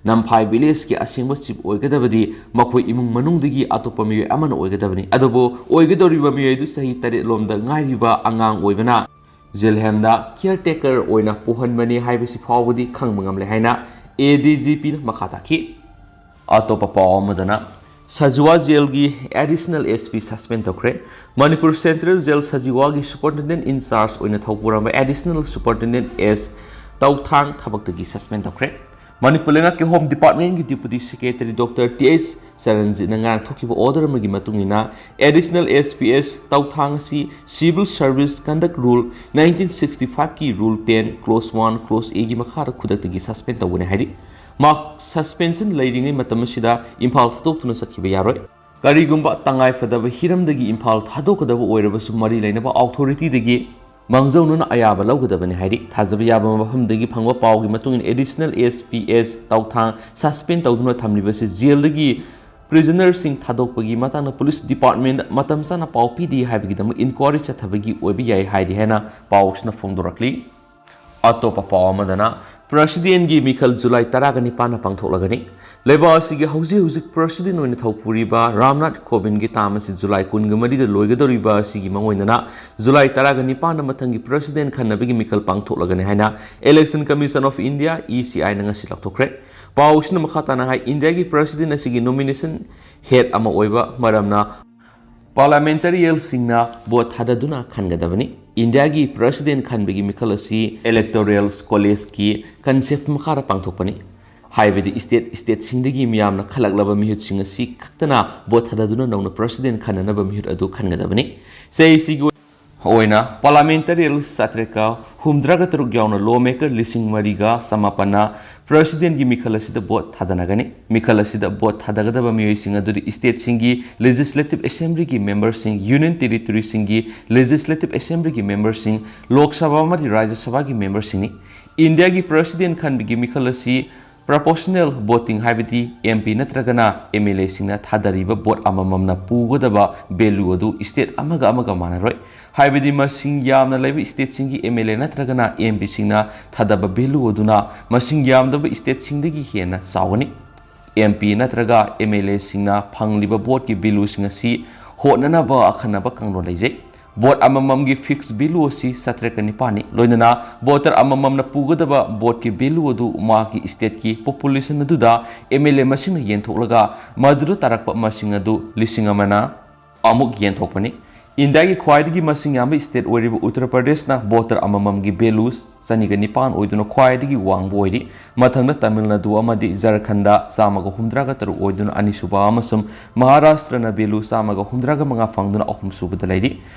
ꯅꯝꯐꯥꯏ village ꯀꯤ ꯑꯁꯦꯡꯕ chief ꯑꯣꯏꯒꯗꯕꯗꯤ ꯃꯈꯣꯏ ꯏꯃꯨꯡ ꯃꯅꯨꯡꯗꯒꯤ ꯑꯇꯣꯞꯄ ꯃꯤꯑꯣꯏ ꯑꯃꯅ ꯑꯣꯏꯒꯗꯕꯅꯤ꯫ ꯑꯗꯨꯕꯨ ꯑꯣꯏꯒꯗꯧꯔꯤꯕ ꯃꯤꯑꯣꯏ ꯑꯗꯨ ꯆꯍꯤ ꯇꯔꯦꯠ ꯂꯣꯝꯗ ꯉꯥꯏꯔꯤꯕ ꯑꯉꯥꯡ ꯑꯣꯏꯕꯅ ꯖꯤꯜꯍꯦꯝꯗ caretaker ꯑꯣꯏꯅ ꯄꯨꯍꯟꯕꯅꯤ ꯍꯥꯏꯕꯁꯤ ꯐꯥꯎꯕꯗꯤ ꯈꯪꯕ ꯉꯝꯂꯦ ꯍꯥꯏꯅ A D G P ꯅ ꯃꯈꯥ ꯇꯥꯈꯤ꯫ ꯑꯇꯣꯞꯄ ꯄꯥꯎ ꯑꯃꯗꯅ, Sajiwa ꯖꯦꯜꯒꯤ additional S P suspend ꯇꯧꯈ꯭ꯔꯦ꯫ Manipur Central Jail ꯁꯖꯤꯋꯥꯒꯤ superintendent in charge ꯑꯣꯏꯅ ꯊꯧꯄꯨꯔꯝꯕ additional superintendent S ꯇꯧꯊꯥꯡ ꯊꯕꯛꯇꯒꯤ suspend ꯇꯧꯈ꯭ꯔꯦ꯫ ꯃꯅꯤꯄꯨꯔ ꯂꯩꯉꯥꯛꯀꯤ Home Department ꯀꯤ Deputy Secretary Doctor T H ꯆꯔꯟꯖꯤꯠꯅ ꯉꯔꯥꯡ ꯊꯣꯛꯈꯤꯕ order ꯑꯃꯒꯤ ꯃꯇꯨꯡ ꯏꯟꯅ, additional S P S ꯇꯧꯊꯥꯡ ꯑꯁꯤ Civil Service Conduct Rule nineteen sixty five ꯀꯤ Rule ten, Clause one, Clause A ꯒꯤ ꯃꯈꯥꯗ ꯈꯨꯗꯛꯇꯒꯤ suspend ꯇꯧꯒꯅꯤ ꯍꯥꯏꯔꯤ꯫ ꯃꯍꯥꯛ suspension ꯂꯩꯔꯤꯉꯩ ꯃꯇꯝ ꯑꯁꯤꯗ ꯏꯝꯐꯥꯜ ꯊꯥꯗꯣꯛꯇꯨꯅ ꯆꯠꯈꯤꯕ ꯌꯥꯔꯣꯏ꯫ ꯀꯔꯤꯒꯨꯝꯕ ꯇꯉꯥꯏ ꯐꯗꯕ ꯍꯤꯔꯝꯗꯒꯤ ꯏꯝꯐꯥꯜ ꯊꯥꯗꯣꯛꯀꯗꯕ ꯑꯣꯏꯔꯕꯁꯨ ꯃꯔꯤ ꯂꯩꯅꯕ authority ꯗꯒꯤ ꯃꯥꯡꯖꯧꯅꯅ ꯑꯌꯥꯕ ꯂꯧꯒꯗꯕꯅꯤ ꯍꯥꯏꯔꯤ꯫ ꯊꯥꯖꯕ ꯌꯥꯕ ꯃꯐꯝꯗꯒꯤ ꯐꯪꯕ ꯄꯥꯎꯒꯤ ꯃꯇꯨꯡ ꯏꯟꯅ, additional S P S ꯇꯧꯊꯥꯡ suspend ꯇꯧꯗꯨꯅ ꯊꯝꯂꯤꯕꯁꯤ ꯖꯦꯜꯗꯒꯤ prisoner ꯁꯤꯡ ꯊꯥꯗꯣꯛꯄꯒꯤ ꯃꯇꯥꯡꯗ police department ꯗ ꯃꯇꯝ ꯆꯥꯅ ꯄꯥꯎ ꯄꯤꯗꯦ ꯍꯥꯏꯕꯒꯤꯗꯃꯛ inquiry ꯆꯠꯊꯕꯒꯤ ꯑꯣꯏꯕ ꯌꯥꯏ ꯍꯥꯏꯔꯤ ꯍꯥꯏꯅ ꯄꯥꯎꯁꯤꯅ ꯐꯣꯡꯗꯣꯔꯛꯂꯤ꯫ ꯑꯇꯣꯞꯄ ꯄꯥꯎ ꯑꯃꯗꯅ, ꯄ꯭ꯔꯁꯤꯗꯦꯟꯒꯤ ꯃꯤꯈꯜ ꯖꯨꯂꯥꯏ ꯇꯔꯥꯒ ꯅꯤꯄꯥꯟꯗ ꯄꯥꯡꯊꯣꯛꯂꯒꯅꯤ꯫ ꯂꯩꯕꯥꯛ ꯑꯁꯤꯒꯤ ꯍꯧꯖꯤꯛ ꯍꯧꯖꯤꯛ ꯄ꯭ꯔꯁꯤꯗꯦꯟ ꯑꯣꯏꯅ ꯊꯧꯄꯨꯔꯤꯕ ꯔꯥꯝꯅꯥꯊ ꯀꯣꯕꯤꯟꯒꯤ ꯇꯥꯝ ꯑꯁꯤ ꯖꯨꯂꯥꯏ ꯀꯨꯟꯒ ꯃꯔꯤꯗ ꯂꯣꯏꯒꯗꯧꯔꯤꯕ ꯑꯁꯤꯒꯤ ꯃꯥꯡꯑꯣꯏꯅꯅ ꯖꯨꯂꯥꯏ ꯇꯔꯥꯒ ꯅꯤꯄꯥꯟꯗ ꯃꯊꯪꯒꯤ ꯄ꯭ꯔꯁꯤꯗꯦꯟ ꯈꯟꯅꯕꯒꯤ ꯃꯤꯈꯜ ꯄꯥꯡꯊꯣꯛꯂꯒꯅꯤ ꯍꯥꯏꯅ Election Commission of India, E C I ꯅ ꯉꯁꯤ ꯂꯥꯎꯊꯣꯛꯈ꯭ꯔꯦ꯫ ꯄꯥꯎꯁꯤꯅ ꯃꯈꯥ ꯇꯥꯅ ꯍꯥꯏ, ꯏꯟꯗꯤꯌꯥꯒꯤ ꯄ꯭ꯔꯁꯤꯗꯦꯟ ꯑꯁꯤꯒꯤ ꯅꯣꯃꯤꯅꯦꯁꯟ ꯍꯦꯗ ꯑꯃ ꯑꯣꯏꯕ ꯃꯔꯝꯅ ꯄꯥꯔꯂꯥꯃꯦꯟꯇꯔꯤꯌꯦꯜꯁꯤꯡꯅ ꯚꯣꯠ ꯊꯥꯗꯗꯨꯅ ꯈꯟꯒꯗꯕꯅꯤ꯫ ꯏꯟꯗꯤꯌꯥꯒꯤ ꯄ꯭ꯔꯁꯤꯗꯦꯟ ꯈꯟꯕꯒꯤ ꯃꯤꯈꯜ ꯑꯁꯤ ꯏꯂꯦꯛꯇꯣꯔꯦꯜ ꯀꯣꯂꯦꯖꯀꯤ ꯀꯟꯁꯦꯞ ꯃꯈꯥꯗ ꯄꯥꯡꯊꯣꯛꯄꯅꯤ꯫ ꯍꯥꯏꯕꯗꯤ ꯏꯁꯇꯦꯠ ꯏꯁꯇꯦꯠꯁꯤꯡꯗꯒꯤ ꯃꯤꯌꯥꯝꯅ ꯈꯜꯂꯛꯂꯕ ꯃꯤꯍꯨꯠꯁꯤꯡ ꯑꯁꯤ ꯈꯛꯇꯅ ꯚꯣꯠ ꯊꯥꯗꯗꯨꯅ ꯅꯧꯅ ꯄ꯭ꯔꯁꯤꯗꯦꯟ ꯈꯟꯅꯅꯕ ꯃꯤꯍꯨꯠ ꯑꯗꯨ ꯈꯟꯒꯗꯕꯅꯤ꯫ ꯆꯍꯤꯁꯤꯒꯤ ꯑꯣꯏꯅ ꯄꯥꯔꯂꯥꯃꯦꯟꯇꯔꯤꯌꯦꯜ ꯆꯥꯇ꯭ꯔꯦꯠꯀ ꯍꯨꯝꯗ꯭ꯔꯥꯒ ꯇꯔꯨꯛ ꯌꯥꯎꯅ ꯂꯣ ꯃꯦꯀꯔ ꯂꯤꯁꯤꯡ ꯃꯔꯤꯒ ꯆꯃꯥꯄꯟꯅ ꯄ꯭ꯔꯁꯤꯗꯦꯟꯒꯤ ꯃꯤꯈꯜ ꯑꯁꯤꯗ ꯚꯣꯠ ꯊꯥꯗꯅꯒꯅꯤ꯫ ꯃꯤꯈꯜ ꯑꯁꯤꯗ ꯚꯣꯠ ꯊꯥꯗꯒꯗꯕ ꯃꯤꯑꯣꯏꯁꯤꯡ ꯑꯗꯨꯗꯤ ꯏꯁꯇꯦꯠꯁꯤꯡꯒꯤ legislative ꯑꯦꯁꯦꯝꯕ꯭ꯂꯤꯒꯤ ꯃꯦꯝꯕꯔꯁꯤꯡ, union ꯇꯦꯔꯤꯇꯣꯔꯤꯁꯤꯡꯒꯤ legislative ꯑꯦꯁꯦꯝꯕ꯭ꯂꯤꯒꯤ ꯃꯦꯝꯕꯔꯁꯤꯡ, Lok Sabha ꯑꯃꯗꯤ ꯔꯥꯖ꯭ꯌ ꯁꯚꯥꯒꯤ ꯃꯦꯝꯕꯔꯁꯤꯡꯅꯤ꯫ ꯏꯟꯗꯤꯌꯥꯒꯤ ꯄ꯭ꯔꯁꯤꯗꯦꯟ ꯈꯟꯕꯒꯤ ꯃꯤꯈꯜ ꯑꯁꯤ ꯄ꯭ꯔꯣꯄꯣꯔꯁꯅꯦꯜ ꯚꯣꯇꯤꯡ, ꯍꯥꯏꯕꯗꯤ ꯑꯦꯝ ꯄꯤ ꯅꯠꯇ꯭ꯔꯒꯅ ꯑꯦꯝ ꯑꯦꯜ ꯑꯦꯁꯤꯡꯅ ꯊꯥꯗꯔꯤꯕ ꯚꯣꯠ ꯑꯃꯃꯝꯅ ꯄꯨꯒꯗꯕ ꯚꯦꯂꯨ ꯑꯗꯨ ꯏꯁꯇꯦꯠ ꯑꯃꯒ ꯑꯃꯒ ꯃꯥꯟꯅꯔꯣꯏ꯫ ꯍꯥꯏꯕꯗꯤ ꯃꯁꯤꯡ ꯌꯥꯝꯅ ꯂꯩꯕ ꯏꯁꯇꯦꯠꯁꯤꯡꯒꯤ ꯑꯦꯝ ꯑꯦꯜ ꯑꯦ ꯅꯠꯇ꯭ꯔꯒꯅ ꯑꯦꯝ ꯄꯤꯁꯤꯡꯅ ꯊꯥꯗꯕ ꯚꯦꯂꯨ ꯑꯗꯨꯅ ꯃꯁꯤꯡ ꯌꯥꯝꯗꯕ ꯏꯁꯇꯦꯠꯁꯤꯡꯗꯒꯤ ꯍꯦꯟꯅ ꯆꯥꯎꯒꯅꯤ꯫ ꯑꯦꯝ ꯄꯤ ꯅꯠꯇ꯭ꯔꯒ ꯑꯦꯝ ꯑꯦꯜ ꯑꯦꯁꯤꯡꯅ ꯐꯪꯂꯤꯕ ꯚꯣꯠꯀꯤ ꯚꯦꯂꯨꯁꯤꯡ ꯑꯁꯤ ꯍꯣꯠꯅꯅꯕ ꯑꯈꯟꯅꯕ ꯀꯥꯡꯂꯣꯟ ꯂꯩꯖꯩ꯫ ꯚꯣꯠ ꯑꯃꯃꯝꯒꯤ ꯐꯤꯛꯁ ꯚꯦꯂꯨ ꯑꯁꯤ ꯆꯥꯇ꯭ꯔꯦꯠꯀ ꯅꯤꯄꯥꯟꯅꯤ꯫ ꯂꯣꯏꯅꯅ ꯚꯣꯇꯔ ꯑꯃꯃꯝꯅ ꯄꯨꯒꯗꯕ ꯚꯣꯠꯀꯤ ꯚꯦꯂꯨ ꯑꯗꯨ ꯃꯍꯥꯛꯀꯤ ꯏꯁꯇꯦꯠꯀꯤ ꯄꯣꯄꯨꯂꯦꯁꯟ ꯑꯗꯨꯗ ꯑꯦꯝ ꯑꯦꯜ ꯑꯦ ꯃꯁꯤꯡꯅ ꯌꯦꯟꯊꯣꯛꯂꯒ ꯃꯗꯨꯗ ꯇꯥꯔꯛꯄ ꯃꯁꯤꯡ ꯑꯗꯨ ꯂꯤꯁꯤꯡ ꯑꯃꯅ ꯑꯃꯨꯛ ꯌꯦꯟꯊꯣꯛꯄꯅꯤ꯫ ꯏꯟꯗꯤꯌꯥꯒꯤ ꯈ꯭ꯋꯥꯏꯗꯒꯤ ꯃꯁꯤꯡ ꯌꯥꯝꯕ ꯏꯁꯇꯦꯠ ꯑꯣꯏꯔꯤꯕ ꯎꯠꯇꯔ ꯄ꯭ꯔꯗꯦꯁꯅ ꯚꯣꯇꯔ ꯑꯃꯃꯝꯒꯤ ꯚꯦꯂꯨ ꯆꯅꯤꯒ ꯅꯤꯄꯥꯟ ꯑꯣꯏꯗꯨꯅ ꯈ꯭ꯋꯥꯏꯗꯒꯤ ꯋꯥꯡꯕ ꯑꯣꯏꯔꯤ꯫ ꯃꯊꯪꯗ ꯇꯥꯃꯤꯜ ꯅꯥꯗꯨ ꯑꯃꯗꯤ ꯖꯔꯈꯟꯗ ꯆꯥꯝꯃꯒ ꯍꯨꯝꯗ꯭ꯔꯥꯒ ꯇꯔꯨꯛ ꯑꯣꯏꯗꯨꯅ ꯑꯅꯤꯁꯨꯕ ꯑꯃꯁꯨꯡ ꯃꯍꯥꯔꯥꯁꯇ꯭ꯔꯅ ꯚꯦꯂꯨ ꯆꯥꯝꯃꯒ ꯍꯨꯝꯗ꯭ꯔꯥꯒ ꯃꯉꯥ ꯐꯪꯗꯨꯅ ꯑꯍꯨꯝꯁꯨꯕꯗ ꯂꯩꯔꯤ꯫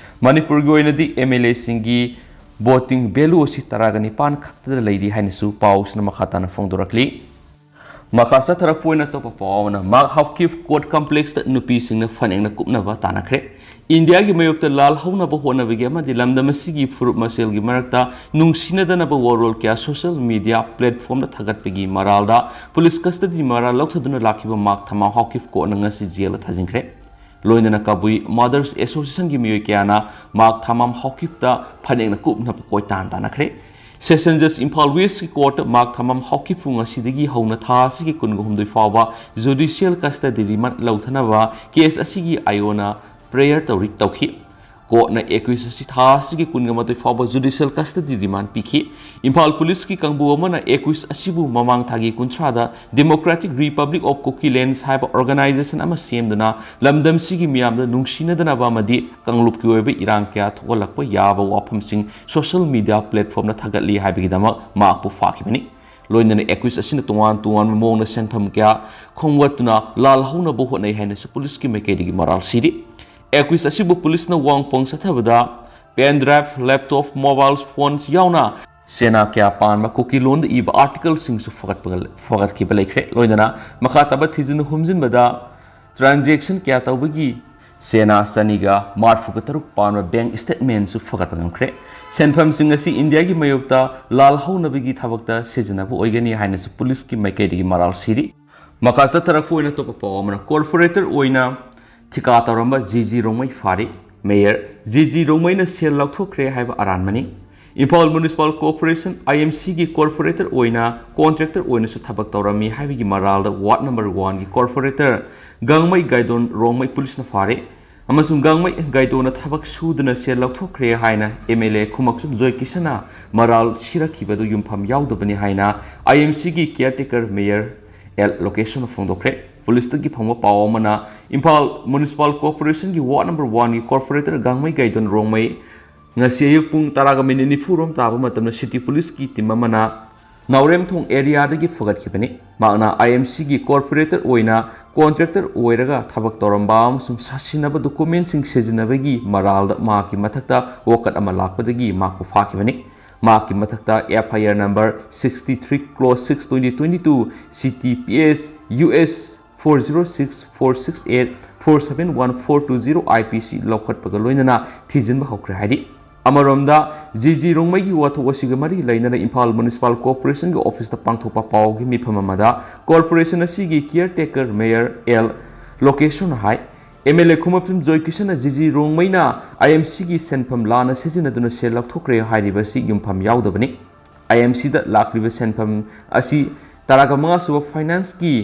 ꯃꯅꯤꯄꯨꯔꯒꯤ ꯑꯣꯏꯅꯗꯤ ꯑꯦꯝ ꯑꯦꯜ ꯑꯦꯁꯤꯡꯒꯤ ꯚꯣꯇꯤꯡ ꯚꯦꯂꯨ ꯑꯁꯤ ꯇꯔꯥꯒ ꯅꯤꯄꯥꯟ ꯈꯛꯇꯗ ꯂꯩꯔꯤ ꯍꯥꯏꯅꯁꯨ ꯄꯥꯎꯁꯤꯅ ꯃꯈꯥ ꯇꯥꯅ ꯐꯣꯡꯗꯣꯔꯛꯂꯤ꯫ ꯃꯈꯥ ꯆꯠꯊꯔꯛꯄ ꯑꯣꯏꯅ ꯑꯇꯣꯞꯄ ꯄꯥꯎ ꯑꯃꯅ ꯃꯥꯔꯛ ꯍꯥꯎꯀꯤꯞ ꯀꯣꯔꯠ ꯀꯝꯄ꯭ꯂꯦꯛꯁꯇ ꯅꯨꯄꯤꯁꯤꯡꯅ ꯐꯅꯦꯛꯅ ꯀꯨꯞꯅꯕ ꯇꯥꯟꯅꯈ꯭ꯔꯦ꯫ ꯏꯟꯗꯤꯌꯥꯒꯤ ꯃꯥꯌꯣꯛꯇ ꯂꯥꯜ ꯍꯧꯅꯕ ꯍꯣꯠꯅꯕꯒꯤ ꯑꯃꯗꯤ ꯂꯝꯗꯝ ꯑꯁꯤꯒꯤ ꯐꯨꯔꯨꯞ ꯃꯁꯦꯜꯒꯤ ꯃꯔꯛꯇ ꯅꯨꯡꯁꯤꯅꯗꯅꯕ ꯋꯥꯔꯣꯜ ꯀꯌꯥ ꯁꯣꯁꯤꯌꯦꯜ ꯃꯤꯗꯤꯌꯥ ꯄ꯭ꯂꯦꯠꯐꯣꯝꯗ ꯊꯥꯒꯠꯄꯒꯤ ꯃꯔꯥꯜꯗ ꯄꯨꯂꯤꯁ ꯀꯁꯇꯗꯤ ꯃꯔꯥꯜ ꯂꯧꯊꯗꯨꯅ ꯂꯥꯛꯈꯤꯕ ꯃꯥꯔꯛ ꯊꯃꯥꯝ ꯍꯥꯎꯀꯤꯞ ꯀꯣꯔꯠꯅ ꯉꯁꯤ ꯖꯦꯜꯗ ꯊꯥꯖꯤꯟꯈ꯭ꯔꯦ꯫ ꯂꯣꯏꯅꯅ ꯀꯕꯨꯏ ꯃꯥꯗꯔꯁ ꯑꯦꯁꯣꯁꯤꯌꯦꯁꯟꯒꯤ ꯃꯤꯑꯣꯏ ꯀꯌꯥꯅ ꯃꯥꯔꯛ ꯊꯃꯥꯝ ꯍꯥꯎꯀꯤꯞꯇ ꯐꯅꯦꯛꯅ ꯀꯨꯞꯅꯕ ꯀꯣꯏꯇꯥꯟ ꯇꯥꯟꯅꯈ꯭ꯔꯦ꯫ Session Judge ꯏꯝꯐꯥꯜ West ꯀꯤ Court ꯃꯥꯔꯛ ꯊꯝꯕꯝ ꯍꯥꯎꯀꯤꯞꯄꯨ ꯉꯁꯤꯗꯒꯤ ꯍꯧꯅ ꯊꯥ ꯑꯁꯤꯒꯤ ꯀꯨꯟꯒ ꯍꯨꯝꯗꯣꯏ ꯐꯥꯎꯕ judicial custody remand ꯂꯧꯊꯅꯕ case ꯑꯁꯤꯒꯤ ꯑꯥꯏ ꯑꯣꯅ prayer ꯇꯧꯔꯤ ꯇꯧꯈꯤ꯫ Court ꯅ accused ꯑꯁꯤ ꯊꯥ ꯑꯁꯤꯒꯤ ꯀꯨꯟꯒ ꯃꯥꯊꯣꯏ ꯐꯥꯎꯕ judicial custody remand ꯄꯤꯈꯤ꯫ ꯏꯝꯐꯥꯜ Police ꯀꯤ ꯀꯥꯡꯕꯨ ꯑꯃꯅ accused ꯑꯁꯤꯕꯨ ꯃꯃꯥꯡ ꯊꯥꯒꯤ ꯀꯨꯟꯊ꯭ꯔꯥꯗ Democratic Republic of Kukiland ꯍꯥꯏꯕ organization ꯑꯃ ꯁꯦꯝꯗꯨꯅ ꯂꯝꯗꯝꯁꯤꯒꯤ ꯃꯤꯌꯥꯝꯗ ꯅꯨꯡꯁꯤꯅꯗꯅꯕ ꯑꯃꯗꯤ ꯀꯥꯡꯂꯨꯞꯀꯤ ꯑꯣꯏꯕ ꯏꯔꯥꯡ ꯀꯌꯥ ꯊꯣꯛꯍꯜꯂꯛꯄ ꯌꯥꯕ ꯋꯥꯐꯝꯁꯤꯡ social media platform ꯗ ꯊꯥꯒꯠꯂꯤ ꯍꯥꯏꯕꯒꯤꯗꯃꯛ ꯃꯍꯥꯛꯄꯨ ꯐꯥꯈꯤꯕꯅꯤ꯫ ꯂꯣꯏꯅꯅ accused ꯑꯁꯤꯅ ꯇꯣꯉꯥꯟ ꯇꯣꯉꯥꯟꯕ ꯃꯑꯣꯡꯗ ꯁꯦꯟꯐꯝ ꯀꯌꯥ ꯈꯣꯝꯒꯠꯇꯨꯅ ꯂꯥꯜꯍꯧꯅꯕ ꯍꯣꯠꯅꯩ ꯍꯥꯏꯅꯁꯨ police ꯀꯤ ꯃꯥꯏꯀꯩꯗꯒꯤ ꯃꯔꯥꯜ ꯁꯤꯔꯤ꯫ Accused ꯑꯁꯤꯕꯨ police ꯅ ꯋꯥꯡꯄꯣꯡ ꯆꯠꯊꯕꯗ pen drive, laptop, mobile phones ꯌꯥꯎꯅ ꯁꯦꯅꯥ ꯀꯌꯥ ꯄꯥꯟꯕ ꯀꯨꯀꯤ ꯂꯣꯟꯗ ꯏꯕ article ꯁꯤꯡꯁꯨ ꯐꯒꯠꯄꯒ-, ꯐꯒꯠꯈꯤꯕ ꯂꯩꯈ꯭ꯔꯦ꯫ ꯂꯣꯏꯅꯅ ꯃꯈꯥ ꯇꯥꯕ ꯊꯤꯖꯤꯟ ꯍꯨꯝꯖꯤꯟꯕꯗ transaction ꯀꯌꯥ ꯇꯧꯕꯒꯤ ꯁꯦꯅꯥ ꯆꯅꯤꯒ ꯃꯔꯤꯐꯨꯒ ꯇꯔꯨꯛ ꯄꯥꯟꯕ bank statement ꯁꯨ ꯐꯒꯠꯄ ꯉꯝꯈ꯭ꯔꯦ꯫ ꯁꯦꯟꯐꯝꯁꯤꯡ ꯑꯁꯤ ꯏꯟꯗꯤꯌꯥꯒꯤ ꯃꯥꯌꯣꯛꯇ ꯂꯥꯜꯍꯧꯅꯕꯒꯤ ꯊꯕꯛꯇ ꯁꯤꯖꯤꯟꯅꯕ ꯑꯣꯏꯒꯅꯤ ꯍꯥꯏꯅꯁꯨ police ꯀꯤ ꯃꯥꯏꯀꯩꯗꯒꯤ ꯃꯔꯥꯜ ꯁꯤꯔꯤ꯫ ꯃꯈꯥ ꯆꯠꯊꯔꯛꯄ ꯑꯣꯏꯅ ꯑꯇꯣꯞꯄ ꯄꯥꯎ ꯑꯃꯅ, corporator ꯑꯣꯏꯅ ꯊꯤꯀꯥ ꯇꯧꯔꯝꯕ ꯖꯤ ꯖꯤ ꯔꯣꯡꯃꯩ ꯐꯥꯔꯤ꯫ Mayor ꯖꯤ ꯖꯤ ꯔꯣꯡꯃꯩꯅ ꯁꯦꯜ ꯂꯧꯊꯣꯛꯈ꯭ꯔꯦ ꯍꯥꯏꯕ ꯑꯔꯥꯟꯕꯅꯤ꯫ Imphal Municipal Corporation, I M C ꯒꯤ corporator ꯑꯣꯏꯅ contractor ꯑꯣꯏꯅꯁꯨ ꯊꯕꯛ ꯇꯧꯔꯝꯃꯤ ꯍꯥꯏꯕꯒꯤ ꯃꯔꯥꯜꯗ ward number one ꯒꯤ corporator ꯒꯥꯡꯃꯩ ꯒꯥꯏꯗꯣꯟ ꯔꯣꯡꯃꯩ police ꯅ ꯐꯥꯔꯦ꯫ ꯑꯃꯁꯨꯡ ꯒꯥꯡꯃꯩ ꯒꯥꯏꯗꯣꯟꯅ ꯊꯕꯛ ꯁꯨꯗꯨꯅ ꯁꯦꯜ ꯂꯧꯊꯣꯛꯈ꯭ꯔꯦ ꯍꯥꯏꯅ M L A ꯈꯨꯃꯛꯆꯝ ꯖꯣꯏꯀꯤꯁꯟꯅ ꯃꯔꯥꯜ ꯁꯤꯔꯛꯈꯤꯕꯗꯨ ꯌꯨꯝꯐꯝ ꯌꯥꯎꯗꯕꯅꯤ ꯍꯥꯏꯅ I M C ꯒꯤ caretaker mayor ꯑꯦꯜ ꯂꯣꯀꯦꯁꯟꯅ ꯐꯣꯡꯗꯣꯛꯈ꯭ꯔꯦ꯫ Police ꯇꯒꯤ ꯐꯪꯕ ꯄꯥꯎ ꯑꯃꯅ, ꯏꯝꯐꯥꯜ Municipal Corporation ꯒꯤ ward number one ꯒꯤ corporator ꯒꯥꯡꯃꯩ ꯒꯥꯏꯗꯣꯟ ꯔꯣꯡꯃꯩ ꯉꯁꯤ ꯑꯌꯨꯛ ꯄꯨꯡ ꯇꯔꯥꯒ ꯃꯤꯅꯤꯠ ꯅꯤꯐꯨ ꯔꯣꯝ ꯇꯥꯕ ꯃꯇꯝꯗ city police ꯀꯤ team ꯑꯃꯅ ꯅꯥꯎꯔꯦꯝꯊꯣꯡ area ꯗꯒꯤ ꯐꯒꯠꯈꯤꯕꯅꯤ꯫ ꯃꯍꯥꯛꯅ I M C ꯒꯤ corporator ꯑꯣꯏꯅ contractor ꯑꯣꯏꯔꯒ ꯊꯕꯛ ꯇꯧꯔꯝꯕ ꯑꯃꯁꯨꯡ ꯁꯥꯁꯤꯟꯅꯕ document ꯁꯤꯡ ꯁꯤꯖꯤꯟꯅꯕꯒꯤ ꯃꯔꯥꯜꯗ ꯃꯍꯥꯛꯀꯤ ꯃꯊꯛꯇ ꯋꯥꯀꯠ ꯑꯃ ꯂꯥꯛꯄꯗꯒꯤ ꯃꯍꯥꯛꯄꯨ ꯐꯥꯈꯤꯕꯅꯤ꯫ ꯃꯍꯥꯛꯀꯤ ꯃꯊꯛꯇ F I R number sixty three clause six twenty twenty two C T P S U S four zero six four six eight four seven one four two zero I P C ꯂꯧꯈꯠꯄꯒ ꯂꯣꯏꯅꯅ ꯊꯤꯖꯤꯟꯕ ꯍꯧꯈ꯭ꯔꯦ ꯍꯥꯏꯔꯤ꯫ ꯑꯃꯔꯣꯝꯗ, G G ꯔꯣꯡꯃꯩꯒꯤ ꯋꯥꯊꯣꯛ ꯑꯁꯤꯒ ꯃꯔꯤ ꯂꯩꯅꯅ Imphal Municipal Corporation ꯒꯤ office ꯇ ꯄꯥꯡꯊꯣꯛꯄ ꯄꯥꯎꯒꯤ ꯃꯤꯐꯝ ꯑꯃꯗ corporation ꯑꯁꯤꯒꯤ caretaker mayor ꯑꯦꯜ ꯂꯣꯀꯦꯁꯟꯅ ꯍꯥꯏ, M L A ꯈꯨꯃꯛꯆꯝ ꯖꯣꯏꯀꯤꯁꯟꯅ ꯖꯤ ꯖꯤ ꯔꯣꯡꯃꯩꯅ I M C ꯒꯤ ꯁꯦꯟꯐꯝ ꯂꯥꯟꯅ ꯁꯤꯖꯤꯟꯅꯗꯨꯅ ꯁꯦꯜ ꯂꯧꯊꯣꯛꯈ꯭ꯔꯦ ꯍꯥꯏꯔꯤꯕ ꯑꯁꯤ ꯌꯨꯝꯐꯝ ꯌꯥꯎꯗꯕꯅꯤ꯫ ꯑꯥꯏ ꯑꯦꯝ ꯁꯤꯗ ꯂꯥꯛꯂꯤꯕ ꯁꯦꯟꯐꯝ ꯑꯁꯤ ꯇꯔꯥꯒ ꯃꯉꯥ ꯁꯨꯕ ꯐꯥꯏꯅꯥꯟꯁꯀꯤ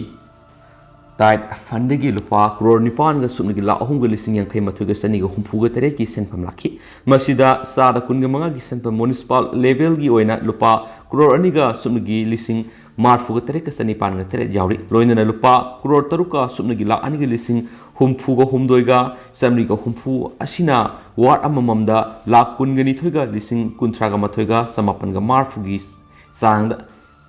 ꯇꯥꯏꯠ ꯐꯟꯗꯒꯤ ꯂꯨꯄꯥ ꯀ꯭ꯔꯣꯔ ꯅꯤꯄꯥꯟꯒ ꯁꯨꯞꯅꯒꯤ ꯂꯥꯈ ꯑꯍꯨꯝꯒ ꯂꯤꯁꯤꯡ ꯌꯥꯡꯈꯩ ꯃꯥꯊꯣꯏꯒ ꯆꯅꯤꯒ ꯍꯨꯝꯐꯨꯒ ꯇꯔꯦꯠꯀꯤ ꯁꯦꯟꯐꯝ ꯂꯥꯛꯈꯤ꯫ ꯃꯁꯤꯗ ꯆꯥꯗ ꯀꯨꯟꯒ ꯃꯉꯥꯒꯤ ꯁꯦꯟꯐꯝ ꯃ꯭ꯌꯨꯅꯤꯁꯤꯄꯥꯜ ꯂꯦꯚꯦꯜꯒꯤ ꯑꯣꯏꯅ ꯂꯨꯄꯥ ꯀ꯭ꯔꯣꯔ ꯑꯅꯤꯒ ꯁꯨꯞꯅꯒꯤ ꯂꯤꯁꯤꯡ ꯃꯔꯤꯐꯨꯒ ꯇꯔꯦꯠꯀ ꯆꯅꯤꯄꯥꯟꯒ ꯇꯔꯦꯠ ꯌꯥꯎꯔꯤ꯫ ꯂꯣꯏꯅꯅ ꯂꯨꯄꯥ ꯀ꯭ꯔꯣꯔ ꯇꯔꯨꯛꯀ ꯁꯨꯞꯅꯒꯤ ꯂꯥꯈ ꯑꯅꯤꯒ ꯂꯤꯁꯤꯡ ꯍꯨꯝꯐꯨꯒ ꯍꯨꯝꯗꯣꯏꯒ ꯆꯥꯃꯔꯤꯒ ꯍꯨꯝꯐꯨ ꯑꯁꯤꯅ ꯋꯥꯔꯗ ꯑꯃꯃꯝꯗ ꯂꯥꯈ ꯀꯨꯟꯒ ꯅꯤꯊꯣꯏꯒ ꯂꯤꯁꯤꯡ ꯀꯨꯟꯊ꯭ꯔꯥꯒ ꯃꯥꯊꯣꯏꯒ ꯆꯃꯥꯄꯟꯒ ꯃꯔꯤꯐꯨꯒꯤ ꯆꯥꯡꯗ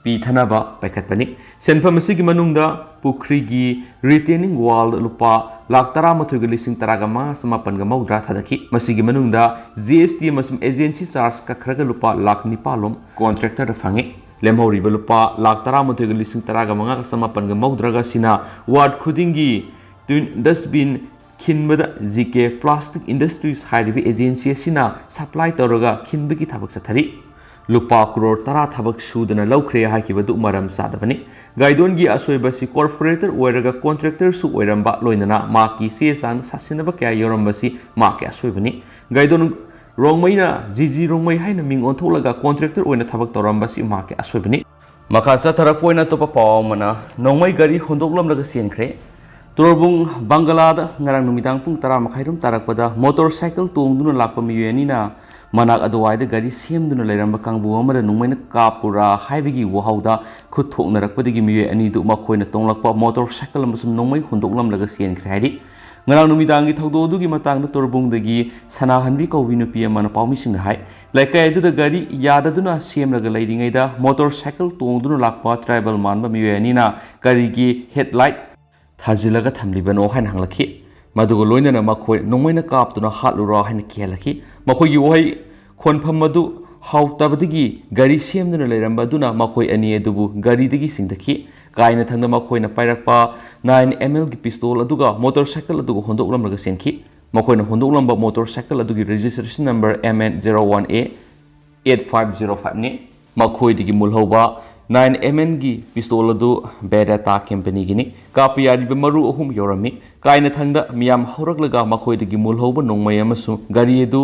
ꯄꯤꯊꯅꯕ ꯄꯥꯏꯈꯠꯄꯅꯤ꯫ ꯁꯦꯟꯐꯝ ꯑꯁꯤꯒꯤ ꯃꯅꯨꯡꯗ ꯄꯨꯈ꯭ꯔꯤꯒꯤ ꯔꯤꯇꯦꯅꯤꯡ ꯋꯥꯜ ꯂꯨꯄꯥ ꯂꯥꯈ ꯇꯔꯥꯃꯥꯊꯣꯏꯒ ꯂꯤꯁꯤꯡ ꯇꯔꯥꯒ ꯃꯉꯥ ꯆꯃꯥꯄꯟꯒ ꯃꯧꯗ꯭ꯔꯥ ꯊꯥꯗꯈꯤ꯫ ꯃꯁꯤꯒꯤ ꯃꯅꯨꯡꯗ ꯖꯤ ꯑꯦꯁ ꯇꯤ ꯑꯃꯁꯨꯡ ꯑꯦꯖꯦꯟꯁꯤ ꯆꯥꯔꯖ ꯀꯛꯈ꯭ꯔꯒ ꯂꯨꯄꯥ ꯂꯥꯈ ꯅꯤꯄꯥꯜ ꯂꯣꯝ ꯀꯣꯟꯇ꯭ꯔꯦꯛꯇꯔꯗ ꯐꯪꯉꯤ꯫ ꯂꯦꯝꯍꯧꯔꯤꯕ ꯂꯨꯄꯥ ꯂꯥꯈ ꯇꯔꯥꯃꯥꯊꯣꯏꯒ ꯂꯤꯁꯤꯡ ꯇꯔꯥꯒ ꯃꯉꯥꯒ ꯆꯃꯥꯄꯟꯒ ꯃꯧꯗ꯭ꯔꯥꯒ ꯑꯁꯤꯅ ꯋꯥꯔꯗ ꯈꯨꯗꯤꯡꯒꯤ ꯇ꯭ꯋꯤꯟ ꯗꯁꯕꯤꯟ ꯈꯤꯟꯕꯗ ꯖꯤ ꯀꯦ ꯄ꯭ꯂꯥꯁꯇꯤꯛ ꯏꯟꯗꯁꯇ꯭ꯔꯤꯁ ꯍꯥꯏꯔꯤꯕ ꯑꯦꯖꯦꯟꯁꯤ ꯑꯁꯤꯅ ꯁꯄ꯭ꯂꯥꯏ ꯇꯧꯔꯒ ꯈꯤꯟꯕꯒꯤ ꯊꯕꯛ ꯆꯠꯊꯔꯤ꯫ ꯂꯨꯄꯥ ꯀ꯭ꯔꯣꯔ ꯇꯔꯥ ꯊꯕꯛ ꯁꯨꯗꯅ ꯂꯧꯈ꯭ꯔꯦ ꯍꯥꯏꯈꯤꯕꯗꯨ ꯃꯔꯝ ꯆꯥꯗꯕꯅꯤ꯫ ꯒꯥꯏꯗꯣꯟꯒꯤ ꯑꯁꯣꯏꯕ ꯑꯁꯤ ꯀꯣꯔꯄꯣꯔꯦꯇꯔ ꯑꯣꯏꯔꯒ ꯀꯣꯟꯇ꯭ꯔꯦꯛꯇꯔꯁꯨ ꯑꯣꯏꯔꯝꯕ, ꯂꯣꯏꯅꯅ ꯃꯍꯥꯛꯀꯤ ꯆꯦ ꯆꯥꯡ ꯁꯥꯁꯤꯟꯅꯕ ꯀꯌꯥ ꯌꯥꯎꯔꯝꯕꯁꯤ ꯃꯍꯥꯛꯀꯤ ꯑꯁꯣꯏꯕꯅꯤ꯫ ꯒꯥꯏꯗꯣꯟ ꯔꯣꯡꯃꯩꯅ ꯖꯤ ꯖꯤ ꯔꯣꯡꯃꯩ ꯍꯥꯏꯅ ꯃꯤꯡ ꯑꯣꯟꯊꯣꯛꯂꯒ ꯀꯣꯟꯇ꯭ꯔꯦꯛꯇꯔ ꯑꯣꯏꯅ ꯊꯕꯛ ꯇꯧꯔꯝꯕꯁꯤ ꯃꯍꯥꯛꯀꯤ ꯑꯁꯣꯏꯕꯅꯤ꯫ ꯃꯈꯥ ꯆꯠꯊꯔꯛꯄ ꯑꯣꯏꯅ ꯑꯇꯣꯞꯄ ꯄꯥꯎ ꯑꯃꯅ, ꯅꯣꯡꯃꯩ ꯒꯥꯔꯤ ꯍꯨꯟꯗꯣꯛꯂꯝꯂꯒ ꯆꯦꯟꯈ꯭ꯔꯦ꯫ ꯇꯣꯔꯕꯨꯡ ꯕꯪꯒꯂꯥꯗ ꯉꯔꯥꯡ ꯅꯨꯃꯤꯗꯥꯡ ꯄꯨꯡ ꯇꯔꯥ ꯃꯈꯥꯏꯔꯣꯝ ꯇꯥꯔꯛꯄꯗ ꯃꯣꯇꯣꯔ ꯁꯥꯏꯀꯜ ꯇꯣꯡꯗꯨꯅ ꯂꯥꯛꯄ ꯃꯤꯑꯣꯏ ꯑꯅꯤꯅ ꯃꯅꯥꯛ ꯑꯗꯨꯋꯥꯏꯗ ꯒꯥꯔꯤ ꯁꯦꯝꯗꯨꯅ ꯂꯩꯔꯝꯕ ꯀꯥꯡꯕꯨ ꯑꯃꯗ ꯅꯣꯡꯃꯩꯅ ꯀꯥꯞꯄꯨꯔꯥ ꯍꯥꯏꯕꯒꯤ ꯋꯥꯍꯧꯗ ꯈꯨꯠ ꯊꯣꯛꯅꯔꯛꯄꯗꯒꯤ ꯃꯤꯑꯣꯏ ꯑꯅꯤꯗꯨ ꯃꯈꯣꯏꯅ ꯇꯣꯡꯂꯛꯄ ꯃꯣꯇꯣꯔ ꯁꯥꯏꯀꯜ ꯑꯃꯁꯨꯡ ꯅꯣꯡꯃꯩ ꯍꯨꯟꯗꯣꯛꯂꯝꯂꯒ ꯆꯦꯟꯈ꯭ꯔꯦ ꯍꯥꯏꯔꯤ꯫ ꯉꯔꯥꯡ ꯅꯨꯃꯤꯗꯥꯡꯒꯤ ꯊꯧꯗꯣꯛ ꯑꯗꯨꯒꯤ ꯃꯇꯥꯡꯗ ꯇꯣꯔꯕꯨꯡꯗꯒꯤ ꯁꯅꯥꯍꯟꯕꯤ ꯀꯧꯕꯤ ꯅꯨꯄꯤ ꯑꯃꯅ ꯄꯥꯎꯃꯤꯁꯤꯡꯗ ꯍꯥꯏ꯫ ꯂꯩꯀꯥꯏ ꯑꯗꯨꯗ ꯒꯥꯔꯤ ꯌꯥꯗꯗꯨꯅ ꯁꯦꯝꯂꯒ ꯂꯩꯔꯤꯉꯩꯗ ꯃꯣꯇꯣꯔ ꯁꯥꯏꯀꯜ ꯇꯣꯡꯗꯨꯅ ꯂꯥꯛꯄ ꯇ꯭ꯔꯥꯏꯕꯦꯜ ꯃꯥꯟꯕ ꯃꯤꯑꯣꯏ ꯑꯅꯤꯅ ꯒꯥꯔꯤꯒꯤ ꯍꯦꯗꯂꯥꯏꯠ ꯊꯥꯖꯤꯜꯂꯒ ꯊꯝꯂꯤꯕꯅꯣ ꯍꯥꯏꯅ ꯍꯪꯂꯛꯈꯤ꯫ ꯃꯗꯨꯒ ꯂꯣꯏꯅꯅ ꯃꯈꯣꯏ ꯅꯣꯡꯃꯩꯅ ꯀꯥꯞꯇꯨꯅ ꯍꯥꯠꯂꯨꯔꯣ ꯍꯥꯏꯅ ꯀꯤꯍꯜꯂꯛꯈꯤ꯫ ꯃꯈꯣꯏꯒꯤ ꯋꯥꯍꯩ ꯈꯣꯟꯐꯝ ꯑꯗꯨ ꯍꯥꯎꯇꯕꯗꯒꯤ ꯒꯥꯔꯤ ꯁꯦꯝꯗꯨꯅ ꯂꯩꯔꯝꯕ ꯑꯗꯨꯅ ꯃꯈꯣꯏ ꯑꯅꯤ ꯑꯗꯨꯕꯨ ꯒꯥꯔꯤꯗꯒꯤ ꯆꯤꯡꯊꯈꯤ꯫ ꯀꯥꯏꯅꯊꯪꯗ ꯃꯈꯣꯏꯅ ꯄꯥꯏꯔꯛꯄ ꯅꯥꯏꯟ ꯑꯦꯝ ꯑꯦꯜꯒꯤ ꯄꯤꯁꯇꯣꯜ ꯑꯗꯨꯒ ꯃꯣꯇꯣꯔ ꯁꯥꯏꯀꯜ ꯑꯗꯨꯒ ꯍꯨꯟꯗꯣꯛꯂꯝꯂꯒ ꯆꯦꯟꯈꯤ꯫ ꯃꯈꯣꯏꯅ ꯍꯨꯟꯗꯣꯛꯂꯝꯕ ꯃꯣꯇꯣꯔ ꯁꯥꯏꯀꯜ ꯑꯗꯨꯒꯤ registration number M N zero one A eight five zero ꯐꯥꯏꯚꯅꯤ꯫ ꯃꯈꯣꯏꯗꯒꯤ ꯃꯨꯜꯍꯧꯕ ꯅꯥꯏꯟ ꯑꯦꯝ ꯑꯦꯟꯒꯤ ꯄꯤꯁꯇꯣꯜ ꯑꯗꯨ ꯕꯦꯔꯦꯇꯥ ꯀꯝꯄꯦꯅꯤꯒꯤꯅꯤ꯫ ꯀꯥꯞꯄ ꯌꯥꯔꯤꯕ ꯃꯔꯨ ꯑꯍꯨꯝ ꯌꯧꯔꯝꯃꯤ꯫ ꯀꯥꯏꯅꯊꯪꯗ ꯃꯤꯌꯥꯝ ꯍꯧꯔꯛꯂꯒ ꯃꯈꯣꯏꯗꯒꯤ ꯃꯨꯜꯍꯧꯕ ꯅꯣꯡꯃꯩ ꯑꯃꯁꯨꯡ ꯒꯥꯔꯤ ꯑꯗꯨ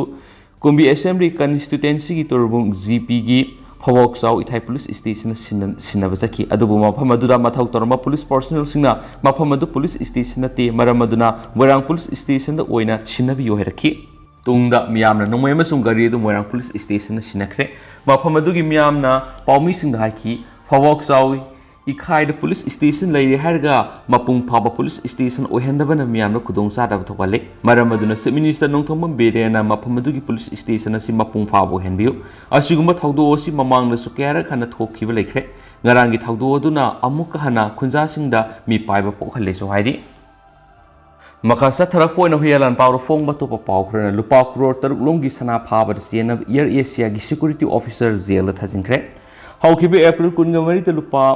ꯀꯨꯝꯕꯤ ꯑꯦꯁꯦꯝꯕ꯭ꯂꯤ ꯀꯟꯁꯇꯤꯇ꯭ꯋꯦꯟꯁꯤꯒꯤ ꯇꯣꯔꯕꯨꯡ ꯖꯤ ꯄꯤꯒꯤ ꯐꯋꯥꯎꯆꯥꯎ ꯏꯊꯥꯏ ꯄꯨꯂꯤꯁ ꯁ꯭ꯇꯦꯁꯟꯗ ꯁꯤꯟꯅ-, ꯁꯤꯟꯅꯕ ꯆꯠꯈꯤ꯫ ꯑꯗꯨꯕꯨ ꯃꯐꯝ ꯑꯗꯨꯗ ꯃꯊꯧ ꯇꯧꯔꯝꯕ ꯄꯨꯂꯤꯁ ꯄꯥꯔꯁꯣꯅꯦꯜꯁꯤꯡꯅ ꯃꯐꯝ ꯑꯗꯨ ꯄꯨꯂꯤꯁ ꯁ꯭ꯇꯦꯁꯟ ꯅꯠꯇꯦ, ꯃꯔꯝ ꯑꯗꯨꯅ ꯃꯣꯏꯔꯥꯡ ꯄꯨꯂꯤꯁ ꯁ꯭ꯇꯦꯁꯟꯗ ꯑꯣꯏꯅ ꯁꯤꯟꯅꯕꯤꯌꯨ ꯍꯥꯏꯔꯛꯈꯤ꯫ ꯇꯨꯡꯗ ꯃꯤꯌꯥꯝꯅ ꯅꯣꯡꯃꯩ ꯑꯃꯁꯨꯡ ꯒꯥꯔꯤ ꯑꯗꯨ ꯃꯣꯏꯔꯥꯡ ꯄꯨꯂꯤꯁ ꯁ꯭ꯇꯦꯁꯟꯗ ꯁꯤꯟꯅꯈ꯭ꯔꯦ꯫ ꯃꯐꯝ ꯑꯗꯨꯒꯤ ꯃꯤꯌꯥꯝꯅ ꯄꯥꯎꯃꯤꯁꯤꯡꯗ ꯍꯥꯏꯈꯤ, ꯐꯋꯥꯎꯆꯥꯎ ꯏꯈꯥꯏꯗ ꯄꯨꯂꯤꯁ ꯁ꯭ꯇꯦꯁꯟ ꯂꯩꯔꯦ ꯍꯥꯏꯔꯒ ꯃꯄꯨꯡ ꯐꯥꯕ ꯄꯨꯂꯤꯁ ꯁ꯭ꯇꯦꯁꯟ ꯑꯣꯏꯍꯟꯗꯕꯅ ꯃꯤꯌꯥꯝꯅ ꯈꯨꯗꯣꯡꯆꯥꯗꯕ ꯊꯣꯛꯍꯜꯂꯤ꯫ ꯃꯔꯝ ꯑꯗꯨꯅ ꯆꯤꯐ ꯃꯤꯅꯤꯁꯇꯔ ꯅꯣꯡꯊꯣꯝꯕꯝ ꯕꯤꯔꯦꯟꯅ ꯃꯐꯝ ꯑꯗꯨꯒꯤ ꯄꯨꯂꯤꯁ ꯁ꯭ꯇꯦꯁꯟ ꯑꯁꯤ ꯃꯄꯨꯡ ꯐꯥꯕ ꯑꯣꯏꯍꯟꯕꯤꯌꯨ꯫ ꯑꯁꯤꯒꯨꯝꯕ ꯊꯧꯗꯣꯛ ꯑꯁꯤ ꯃꯃꯥꯡꯗꯁꯨ ꯀꯌꯥꯔꯛ ꯍꯟꯅ ꯊꯣꯛꯈꯤꯕ ꯂꯩꯈ꯭ꯔꯦ꯫ ꯉꯔꯥꯡꯒꯤ ꯊꯧꯗꯣꯛ ꯑꯗꯨꯅ ꯑꯃꯨꯛꯀ ꯍꯟꯅ ꯈꯨꯟꯖꯥꯁꯤꯡꯗ ꯃꯤꯄꯥꯏꯕ ꯄꯣꯛꯍꯜꯂꯦꯁꯨ ꯍꯥꯏꯔꯤ꯫ ꯃꯈꯥ ꯆꯠꯊꯔꯛꯄ ꯑꯣꯏꯅ ꯍꯨꯏꯌꯥꯂꯥꯟ ꯄꯥꯎꯗ ꯐꯣꯡꯕ ꯑꯇꯣꯞꯄ ꯄꯥꯎ ꯈꯔꯅ ꯂꯨꯄꯥ ꯀ꯭ꯔꯣꯔ ꯇꯔꯨꯛ ꯂꯣꯝꯒꯤ ꯁꯅꯥ ꯐꯥꯕꯗ ꯆꯦꯟꯅꯕ ꯑꯦꯌꯔ ꯑꯦꯁꯤꯌꯥꯒꯤ ꯁꯦꯀ꯭ꯌꯨꯔꯤꯇꯤ ꯑꯣꯐꯤꯁꯔ ꯖꯦꯜꯗ ꯊꯥꯖꯤꯟꯈ꯭ꯔꯦ꯫ ꯍꯧꯈꯤꯕ ꯑꯦꯄ꯭ꯔꯤꯜ ꯀꯨꯟꯒ ꯃꯔꯤꯗ ꯂꯨꯄꯥ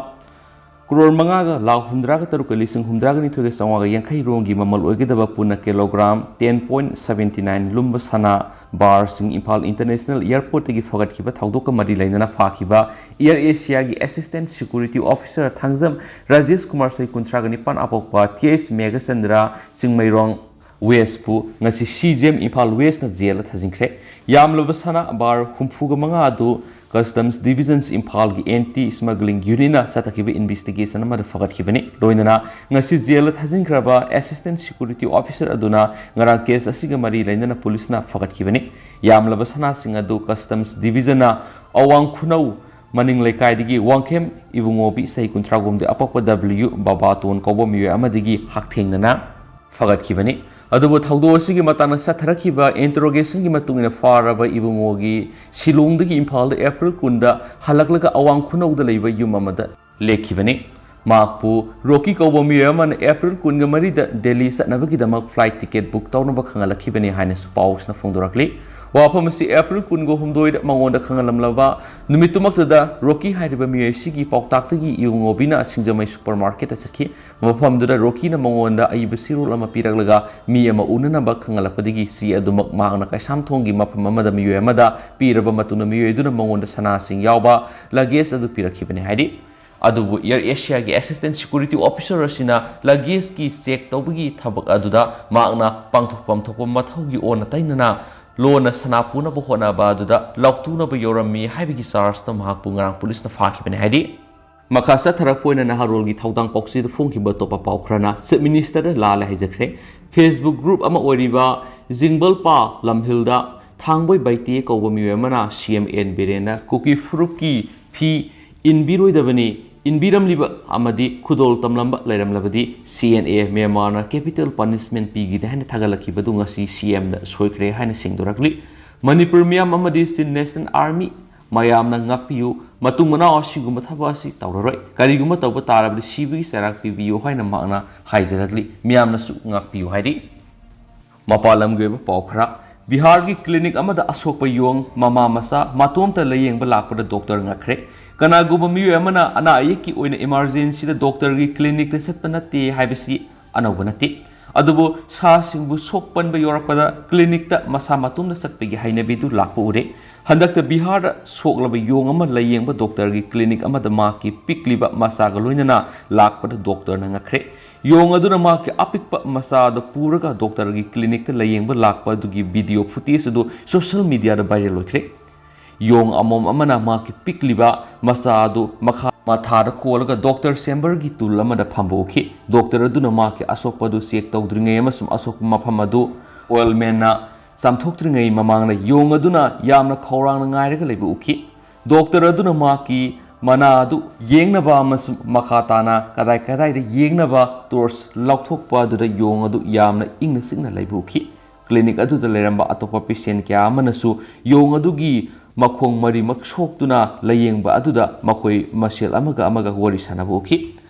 ꯀ꯭ꯔꯣꯔ ꯃꯉꯥꯒ ꯂꯥꯈ ꯍꯨꯝꯗ꯭ꯔꯥꯒ ꯇꯔꯨꯛꯀ ꯂꯤꯁꯤꯡ ꯍꯨꯝꯗ꯭ꯔꯥꯒ ꯅꯤꯊꯣꯏꯒ ꯆꯥꯝꯃꯉꯥꯒ ꯌꯥꯡꯈꯩ ꯔꯣꯝꯒꯤ ꯃꯃꯜ ꯑꯣꯏꯒꯗꯕ ꯄꯨꯟꯅ kilogram ten point seventy nine ꯂꯨꯝꯕ ꯁꯅꯥ ꯕꯥꯔꯁꯤꯡ ꯏꯝꯐꯥꯜ ꯏꯟꯇꯔꯅꯦꯁꯅꯦꯜ ꯑꯦꯌꯔꯄꯣꯔꯠꯇꯒꯤ ꯐꯒꯠꯈꯤꯕ ꯊꯧꯗꯣꯛꯀ ꯃꯔꯤ ꯂꯩꯅꯅ ꯐꯥꯈꯤꯕ ꯑꯦꯌꯔ ꯑꯦꯁꯤꯌꯥꯒꯤ assistant security officer Thangjam Rajesh Kumar, ꯆꯍꯤ ꯀꯨꯟꯊ꯭ꯔꯥꯒ ꯅꯤꯄꯥꯟ, ꯑꯄꯣꯛꯄ ꯇꯤ ꯑꯩꯆ ꯃꯦꯘꯆꯟꯗ꯭ꯔ, ꯆꯤꯡꯃꯩꯔꯣꯡ ꯋꯦꯁꯄꯨ ꯉꯁꯤ ꯁꯤ ꯖꯤ ꯑꯦꯝ ꯏꯝꯐꯥꯜ ꯋꯦꯁꯅ ꯖꯦꯜꯗ ꯊꯥꯖꯤꯟꯈ꯭ꯔꯦ꯫ ꯌꯥꯝꯂꯕ ꯁꯅꯥ ꯕꯥꯔ ꯍꯨꯝꯐꯨꯒ ꯃꯉꯥ ꯑꯗꯨ ꯀꯁꯇꯝꯁ ꯗꯤꯕꯤꯖꯟꯁ ꯏꯝꯐꯥꯜꯒꯤ ꯑꯦꯟꯇꯤ ꯁ꯭ꯃꯒ꯭ꯂꯤꯡ ꯌꯨꯅꯤꯠꯅ ꯆꯠꯊꯈꯤꯕ ꯏꯟꯚꯦꯁꯇꯤꯒꯦꯁꯟ ꯑꯃꯗ ꯐꯒꯠꯈꯤꯕꯅꯤ꯫ ꯂꯣꯏꯅꯅ ꯉꯁꯤ ꯖꯦꯜꯗ ꯊꯥꯖꯤꯟꯈ꯭ꯔꯕ ꯑꯦꯁꯤꯁꯇꯦꯟꯠ ꯁꯦꯀ꯭ꯌꯨꯔꯤꯇꯤ ꯑꯣꯐꯤꯁꯔ ꯑꯗꯨꯅ ꯉꯔꯥꯡ ꯀꯦꯁ ꯑꯁꯤꯒ ꯃꯔꯤ ꯂꯩꯅꯅ ꯄꯨꯂꯤꯁꯅ ꯐꯒꯠꯈꯤꯕꯅꯤ꯫ ꯌꯥꯝꯂꯕ ꯁꯅꯥꯁꯤꯡ ꯑꯗꯨ ꯀꯁꯇꯝꯁ ꯗꯤꯕꯤꯖꯟꯅ ꯑꯋꯥꯡ ꯈꯨꯅꯧ ꯃꯅꯤꯡ ꯂꯩꯀꯥꯏꯗꯒꯤ ꯋꯥꯡꯈꯦꯝ ꯏꯕꯨꯡꯉꯣꯕꯤ, ꯆꯍꯤ ꯀꯨꯟꯊ꯭ꯔꯥ ꯍꯨꯝꯗꯣꯏ, ꯑꯄꯣꯛꯄ ꯗꯕ꯭ꯂꯤꯌꯨ ꯕꯕꯥꯇꯣꯟ ꯀꯧꯕ ꯃꯤꯑꯣꯏ ꯑꯃꯗꯒꯤ ꯍꯛꯊꯦꯡꯅꯅ ꯐꯒꯠꯈꯤꯕꯅꯤ꯫ ꯑꯗꯨꯕꯨ ꯊꯧꯗꯣꯛ ꯑꯁꯤꯒꯤ ꯃꯇꯥꯡꯗ ꯆꯠꯊꯔꯛꯈꯤꯕ ꯏꯟꯇꯔꯣꯒꯦꯁꯟꯒꯤ ꯃꯇꯨꯡ ꯏꯟꯅ, ꯐꯥꯔꯕ ꯏꯕꯨꯡꯉꯣꯒꯤ ꯁꯤꯂꯣꯡꯗꯒꯤ ꯏꯝꯐꯥꯜꯗ ꯑꯦꯄ꯭ꯔꯤꯜ ꯀꯨꯟꯗ ꯍꯜꯂꯛꯂꯒ ꯑꯋꯥꯡ ꯈꯨꯅꯧꯗ ꯂꯩꯕ ꯌꯨꯝ ꯑꯃꯗ ꯂꯦꯛꯈꯤꯕꯅꯤ꯫ ꯃꯍꯥꯛꯄꯨ ꯔꯣꯀꯤ ꯀꯧꯕ ꯃꯤꯑꯣꯏ ꯑꯃꯅ ꯑꯦꯄ꯭ꯔꯤꯜ ꯀꯨꯟꯒ ꯃꯔꯤꯗ ꯗꯦꯜꯂꯤ ꯆꯠꯅꯕꯒꯤꯗꯃꯛ ꯐ꯭ꯂꯥꯏꯠ ꯇꯤꯀꯦꯠ ꯕꯨꯛ ꯇꯧꯅꯕ ꯈꯪꯍꯜꯂꯛꯈꯤꯕꯅꯤ ꯍꯥꯏꯅꯁꯨ ꯄꯥꯎꯁꯤꯅ ꯐꯣꯡꯗꯣꯔꯛꯂꯤ꯫ ꯋꯥꯐꯝ ꯑꯁꯤ ꯑꯦꯄ꯭ꯔꯤꯜ ꯀꯨꯟꯒ ꯍꯨꯝꯗꯣꯏꯗ ꯃꯉꯣꯟꯗ ꯈꯪꯍꯜꯂꯝꯂꯕ ꯅꯨꯃꯤꯠꯇꯨꯃꯛꯇꯗ ꯔꯣꯀꯤ ꯍꯥꯏꯔꯤꯕ ꯃꯤꯑꯣꯏ ꯑꯁꯤꯒꯤ ꯄꯥꯎꯇꯥꯛꯇꯒꯤ ꯏꯕꯨꯡꯉꯣꯕꯤꯅ ꯁꯤꯡꯖꯃꯩ ꯁꯨꯄꯔ ꯃꯥꯔꯀꯦꯠꯇ ꯆꯠꯈꯤ꯫ ꯃꯐꯝꯗꯨꯗ ꯔꯣꯀꯤꯅ ꯃꯉꯣꯟꯗ ꯑꯏꯕ ꯆꯦꯔꯣꯜ ꯑꯃ ꯄꯤꯔꯛꯂꯒ ꯃꯤ ꯑꯃ ꯎꯅꯅꯕ ꯈꯪꯍꯜꯂꯛꯄꯗꯒꯤ ꯆꯦ ꯑꯗꯨꯃꯛ ꯃꯍꯥꯛꯅ ꯀꯩꯁꯥꯝꯊꯣꯡꯒꯤ ꯃꯐꯝ ꯑꯃꯗ ꯃꯤꯑꯣꯏ ꯑꯃꯗ ꯄꯤꯔꯕ ꯃꯇꯨꯡꯗ ꯃꯤꯑꯣꯏ ꯑꯗꯨꯅ ꯃꯉꯣꯟꯗ ꯁꯅꯥꯁꯤꯡ ꯌꯥꯎꯕ ꯂꯒꯦꯖ ꯑꯗꯨ ꯄꯤꯔꯛꯈꯤꯕꯅꯤ ꯍꯥꯏꯔꯤ꯫ ꯑꯗꯨꯕꯨ ꯑꯦꯌꯔ ꯑꯦꯁꯤꯌꯥꯒꯤ ꯑꯦꯁꯤꯁꯇꯦꯟꯠ ꯁꯦꯀ꯭ꯌꯨꯔꯤꯇꯤ ꯑꯣꯐꯤꯁꯔ ꯑꯁꯤꯅ ꯂꯒꯦꯖꯀꯤ ꯆꯦꯛ ꯇꯧꯕꯒꯤ ꯊꯕꯛ ꯑꯗꯨꯗ ꯃꯍꯥꯛꯅ ꯄꯥꯡꯊꯣꯛꯐꯝ ꯊꯣꯛꯄ ꯃꯊꯧꯒꯤ ꯑꯣꯟꯅ ꯇꯩꯅꯅ ꯂꯣꯟꯅ ꯁꯅꯥ ꯄꯨꯅꯕ ꯍꯣꯠꯅꯕ ꯑꯗꯨꯗ ꯂꯥꯎꯇꯨꯅꯕ ꯌꯧꯔꯝꯃꯤ ꯍꯥꯏꯕꯒꯤ ꯆꯥꯔꯖꯇ ꯃꯍꯥꯛꯄꯨ ꯉꯔꯥꯡ ꯄꯨꯂꯤꯁꯅ ꯐꯥꯈꯤꯕꯅꯤ ꯍꯥꯏꯔꯤ꯫ ꯃꯈꯥ ꯆꯠꯊꯔꯛꯄ ꯑꯣꯏꯅ ꯅꯍꯥꯔꯣꯜꯒꯤ ꯊꯧꯗꯥꯡ ꯄꯥꯎꯆꯦꯗ ꯐꯣꯡꯈꯤꯕ ꯑꯇꯣꯞꯄ ꯄꯥꯎ ꯈꯔꯅ, ꯆꯤꯐ ꯃꯤꯅꯤꯁꯇꯔꯗ ꯂꯥꯜꯂꯦ ꯍꯥꯏꯖꯈ꯭ꯔꯦ꯫ ꯐꯦꯁꯕꯨꯛ ꯒ꯭ꯔꯨꯞ ꯑꯃ ꯑꯣꯏꯔꯤꯕ ꯖꯤꯡꯕꯜꯄꯥ ꯂꯝꯍꯤꯜꯗ ꯊꯥꯡꯕꯣꯏ ꯕꯥꯏꯇꯦ ꯀꯧꯕ ꯃꯤꯑꯣꯏ ꯑꯃꯅ ꯁꯤ ꯑꯦꯝ ꯑꯦꯟ ꯕꯤꯔꯦꯟꯅ ꯀꯨꯀꯤ ꯐꯨꯔꯨꯞꯀꯤ ꯐꯤ ꯏꯟꯕꯤꯔꯣꯏꯗꯕꯅꯤ, ꯏꯟꯕꯤꯔꯝꯂꯤꯕ ꯑꯃꯗꯤ ꯈꯨꯗꯣꯜ ꯇꯝꯂꯝꯕ ꯂꯩꯔꯝꯂꯕꯗꯤ ꯁꯤ ꯑꯦꯟ ꯑꯦ ꯃ꯭ꯌꯥꯟꯃꯥꯔꯅ ꯀꯦꯄꯤꯇꯦꯜ ꯄꯅꯤꯁꯃꯦꯟ ꯄꯤꯒꯅꯤ ꯍꯥꯏꯅ ꯊꯥꯒꯠꯂꯛꯈꯤꯕꯗꯨ ꯉꯁꯤ ꯁꯤ ꯑꯦꯝꯗ ꯁꯣꯏꯈ꯭ꯔꯦ ꯍꯥꯏꯅ ꯁꯦꯡꯗꯣꯔꯛꯂꯤ꯫ ꯃꯅꯤꯄꯨꯔ ꯃꯤꯌꯥꯝ ꯑꯃꯗꯤ ꯆꯤꯟ ꯅꯦꯁꯅꯦꯜ ꯑꯥꯔꯃꯤ ꯃꯌꯥꯝꯅ ꯉꯥꯛꯄꯤꯌꯨ, ꯃꯇꯨꯡ ꯃꯅꯥꯎ ꯑꯁꯤꯒꯨꯝꯕ ꯊꯕꯛ ꯑꯁꯤ ꯇꯧꯔꯔꯣꯏ, ꯀꯔꯤꯒꯨꯝꯕ ꯇꯧꯕ ꯇꯥꯔꯕꯗꯤ ꯁꯤꯕꯒꯤ ꯆꯩꯔꯥꯛ ꯄꯤꯕꯤꯌꯨ ꯍꯥꯏꯅ ꯃꯍꯥꯛꯅ ꯍꯥꯏꯖꯔꯛꯂꯤ꯫ ꯃꯤꯌꯥꯝꯅꯁꯨ ꯉꯥꯛꯄꯤꯌꯨ ꯍꯥꯏꯔꯤ꯫ ꯃꯄꯥꯟ ꯂꯝꯒꯤ ꯑꯣꯏꯕ ꯄꯥꯎ ꯈꯔ꯫ ꯕꯤꯍꯥꯔꯒꯤ ꯀ꯭ꯂꯤꯅꯤꯛ ꯑꯃꯗ ꯑꯁꯣꯛꯄ ꯌꯣꯡ ꯃꯃꯥ ꯃꯆꯥ ꯃꯇꯣꯝꯇ ꯂꯥꯌꯦꯡꯕ ꯂꯥꯛꯄꯗ ꯗꯣꯛꯇꯔ ꯉꯛꯈ꯭ꯔꯦ꯫ ꯀꯅꯥꯒꯨꯝꯕ ꯃꯤꯑꯣꯏ ꯑꯃꯅ ꯑꯅꯥ ꯑꯌꯦꯛꯀꯤ ꯑꯣꯏꯅ ꯏꯃꯥꯔꯖꯦꯟꯁꯤꯗ ꯗꯣꯛꯇꯔꯒꯤ ꯀ꯭ꯂꯤꯅꯤꯛꯇ ꯆꯠꯄ ꯅꯠꯇꯦ ꯍꯥꯏꯕꯁꯤ ꯑꯅꯧꯕ ꯅꯠꯇꯦ꯫ ꯑꯗꯨꯕꯨ ꯁꯥꯁꯤꯡꯕꯨ ꯁꯣꯛꯄꯟꯕ ꯌꯧꯔꯛꯄꯗ ꯀ꯭ꯂꯤꯅꯤꯛꯇ ꯃꯁꯥ ꯃꯇꯣꯝꯗ ꯆꯠꯄꯒꯤ ꯍꯩꯅꯕꯤꯗꯨ ꯂꯥꯛꯄ ꯎꯔꯦ꯫ ꯍꯟꯗꯛꯇ ꯕꯤꯍꯥꯔꯗ ꯁꯣꯛꯂꯕ ꯌꯣꯡ ꯑꯃ ꯂꯥꯌꯦꯡꯕ ꯗꯣꯛꯇꯔꯒꯤ ꯀ꯭ꯂꯤꯅꯤꯛ ꯑꯃꯗ ꯃꯍꯥꯛꯀꯤ ꯄꯤꯛꯂꯤꯕ ꯃꯆꯥꯒ ꯂꯣꯏꯅꯅ ꯂꯥꯛꯄꯗ ꯗꯣꯛꯇꯔꯅ ꯉꯛꯈ꯭ꯔꯦ꯫ ꯌꯣꯡ ꯑꯗꯨꯅ ꯃꯍꯥꯛꯀꯤ ꯑꯄꯤꯛꯄ ꯃꯆꯥ ꯑꯗꯨ ꯄꯨꯔꯒ ꯗꯣꯛꯇꯔꯒꯤ ꯀ꯭ꯂꯤꯅꯤꯛꯇ ꯂꯥꯌꯦꯡꯕ ꯂꯥꯛꯄ ꯑꯗꯨꯒꯤ ꯚꯤꯗꯤꯑꯣ ꯐꯨꯇꯦꯖ ꯑꯗꯨ ꯁꯣꯁꯤꯌꯦꯜ ꯃꯤꯗꯤꯌꯥꯗ ꯚꯥꯏꯔꯦꯜ ꯑꯣꯏꯈ꯭ꯔꯦ꯫ ꯌꯣꯡ ꯑꯃꯣꯝ ꯑꯃꯅ ꯃꯍꯥꯛꯀꯤ ꯄꯤꯛꯂꯤꯕ ꯃꯆꯥ ꯑꯗꯨ ꯃꯈꯥ ꯃꯊꯥꯗ ꯀꯣꯜꯂꯒ ꯗꯣꯛꯇꯔ ꯆꯦꯝꯕꯔꯒꯤ ꯇꯨꯜ ꯑꯃꯗ ꯐꯝꯕ ꯎꯈꯤ꯫ ꯗꯣꯛꯇꯔ ꯑꯗꯨꯅ ꯃꯍꯥꯛꯀꯤ ꯑꯁꯣꯛꯄ ꯑꯗꯨ ꯆꯦꯛ ꯇꯧꯗ꯭ꯔꯤꯉꯩ ꯑꯃꯁꯨꯡ ꯑꯁꯣꯛꯄ ꯃꯐꯝ ꯑꯗꯨ ꯑꯣꯏꯜꯃꯦꯟꯅ ꯆꯥꯝꯊꯣꯛꯇ꯭ꯔꯤꯉꯩ ꯃꯃꯥꯡꯗ ꯌꯣꯡ ꯑꯗꯨꯅ ꯌꯥꯝꯅ ꯈꯧꯔꯥꯡꯅ ꯉꯥꯏꯔꯒ ꯂꯩꯕ ꯎꯈꯤ꯫ ꯗꯣꯛꯇꯔ ꯑꯗꯨꯅ ꯃꯍꯥꯛꯀꯤ ꯃꯅꯥ ꯑꯗꯨ ꯌꯦꯡꯅꯕ ꯑꯃꯁꯨꯡ ꯃꯈꯥ ꯇꯥꯅ ꯀꯗꯥꯏ ꯀꯗꯥꯏꯗ ꯌꯦꯡꯅꯕ ꯇꯣꯔꯆ ꯂꯧꯊꯣꯛꯄ ꯑꯗꯨꯗ ꯌꯣꯡ ꯑꯗꯨ ꯌꯥꯝꯅ ꯏꯪꯅ ꯆꯤꯛꯅ ꯂꯩꯕ ꯎꯈꯤ꯫ ꯀ꯭ꯂꯤꯅꯤꯛ ꯑꯗꯨꯗ ꯂꯩꯔꯝꯕ ꯑꯇꯣꯞꯄ ꯄꯦꯁꯦꯟ ꯀꯌꯥ ꯑꯃꯅꯁꯨ ꯌꯣꯡ ꯑꯗꯨꯒꯤ ꯃꯈꯣꯡ ꯃꯔꯤꯃꯛ ꯁꯣꯛꯇꯨꯅ ꯂꯥꯌꯦꯡꯕ ꯑꯗꯨꯗ ꯃꯈꯣꯏ ꯃꯁꯦꯜ ꯑꯃꯒ ꯑꯃꯒ ꯋꯥꯔꯤ ꯁꯥꯟꯅꯕ ꯎꯈꯤ꯫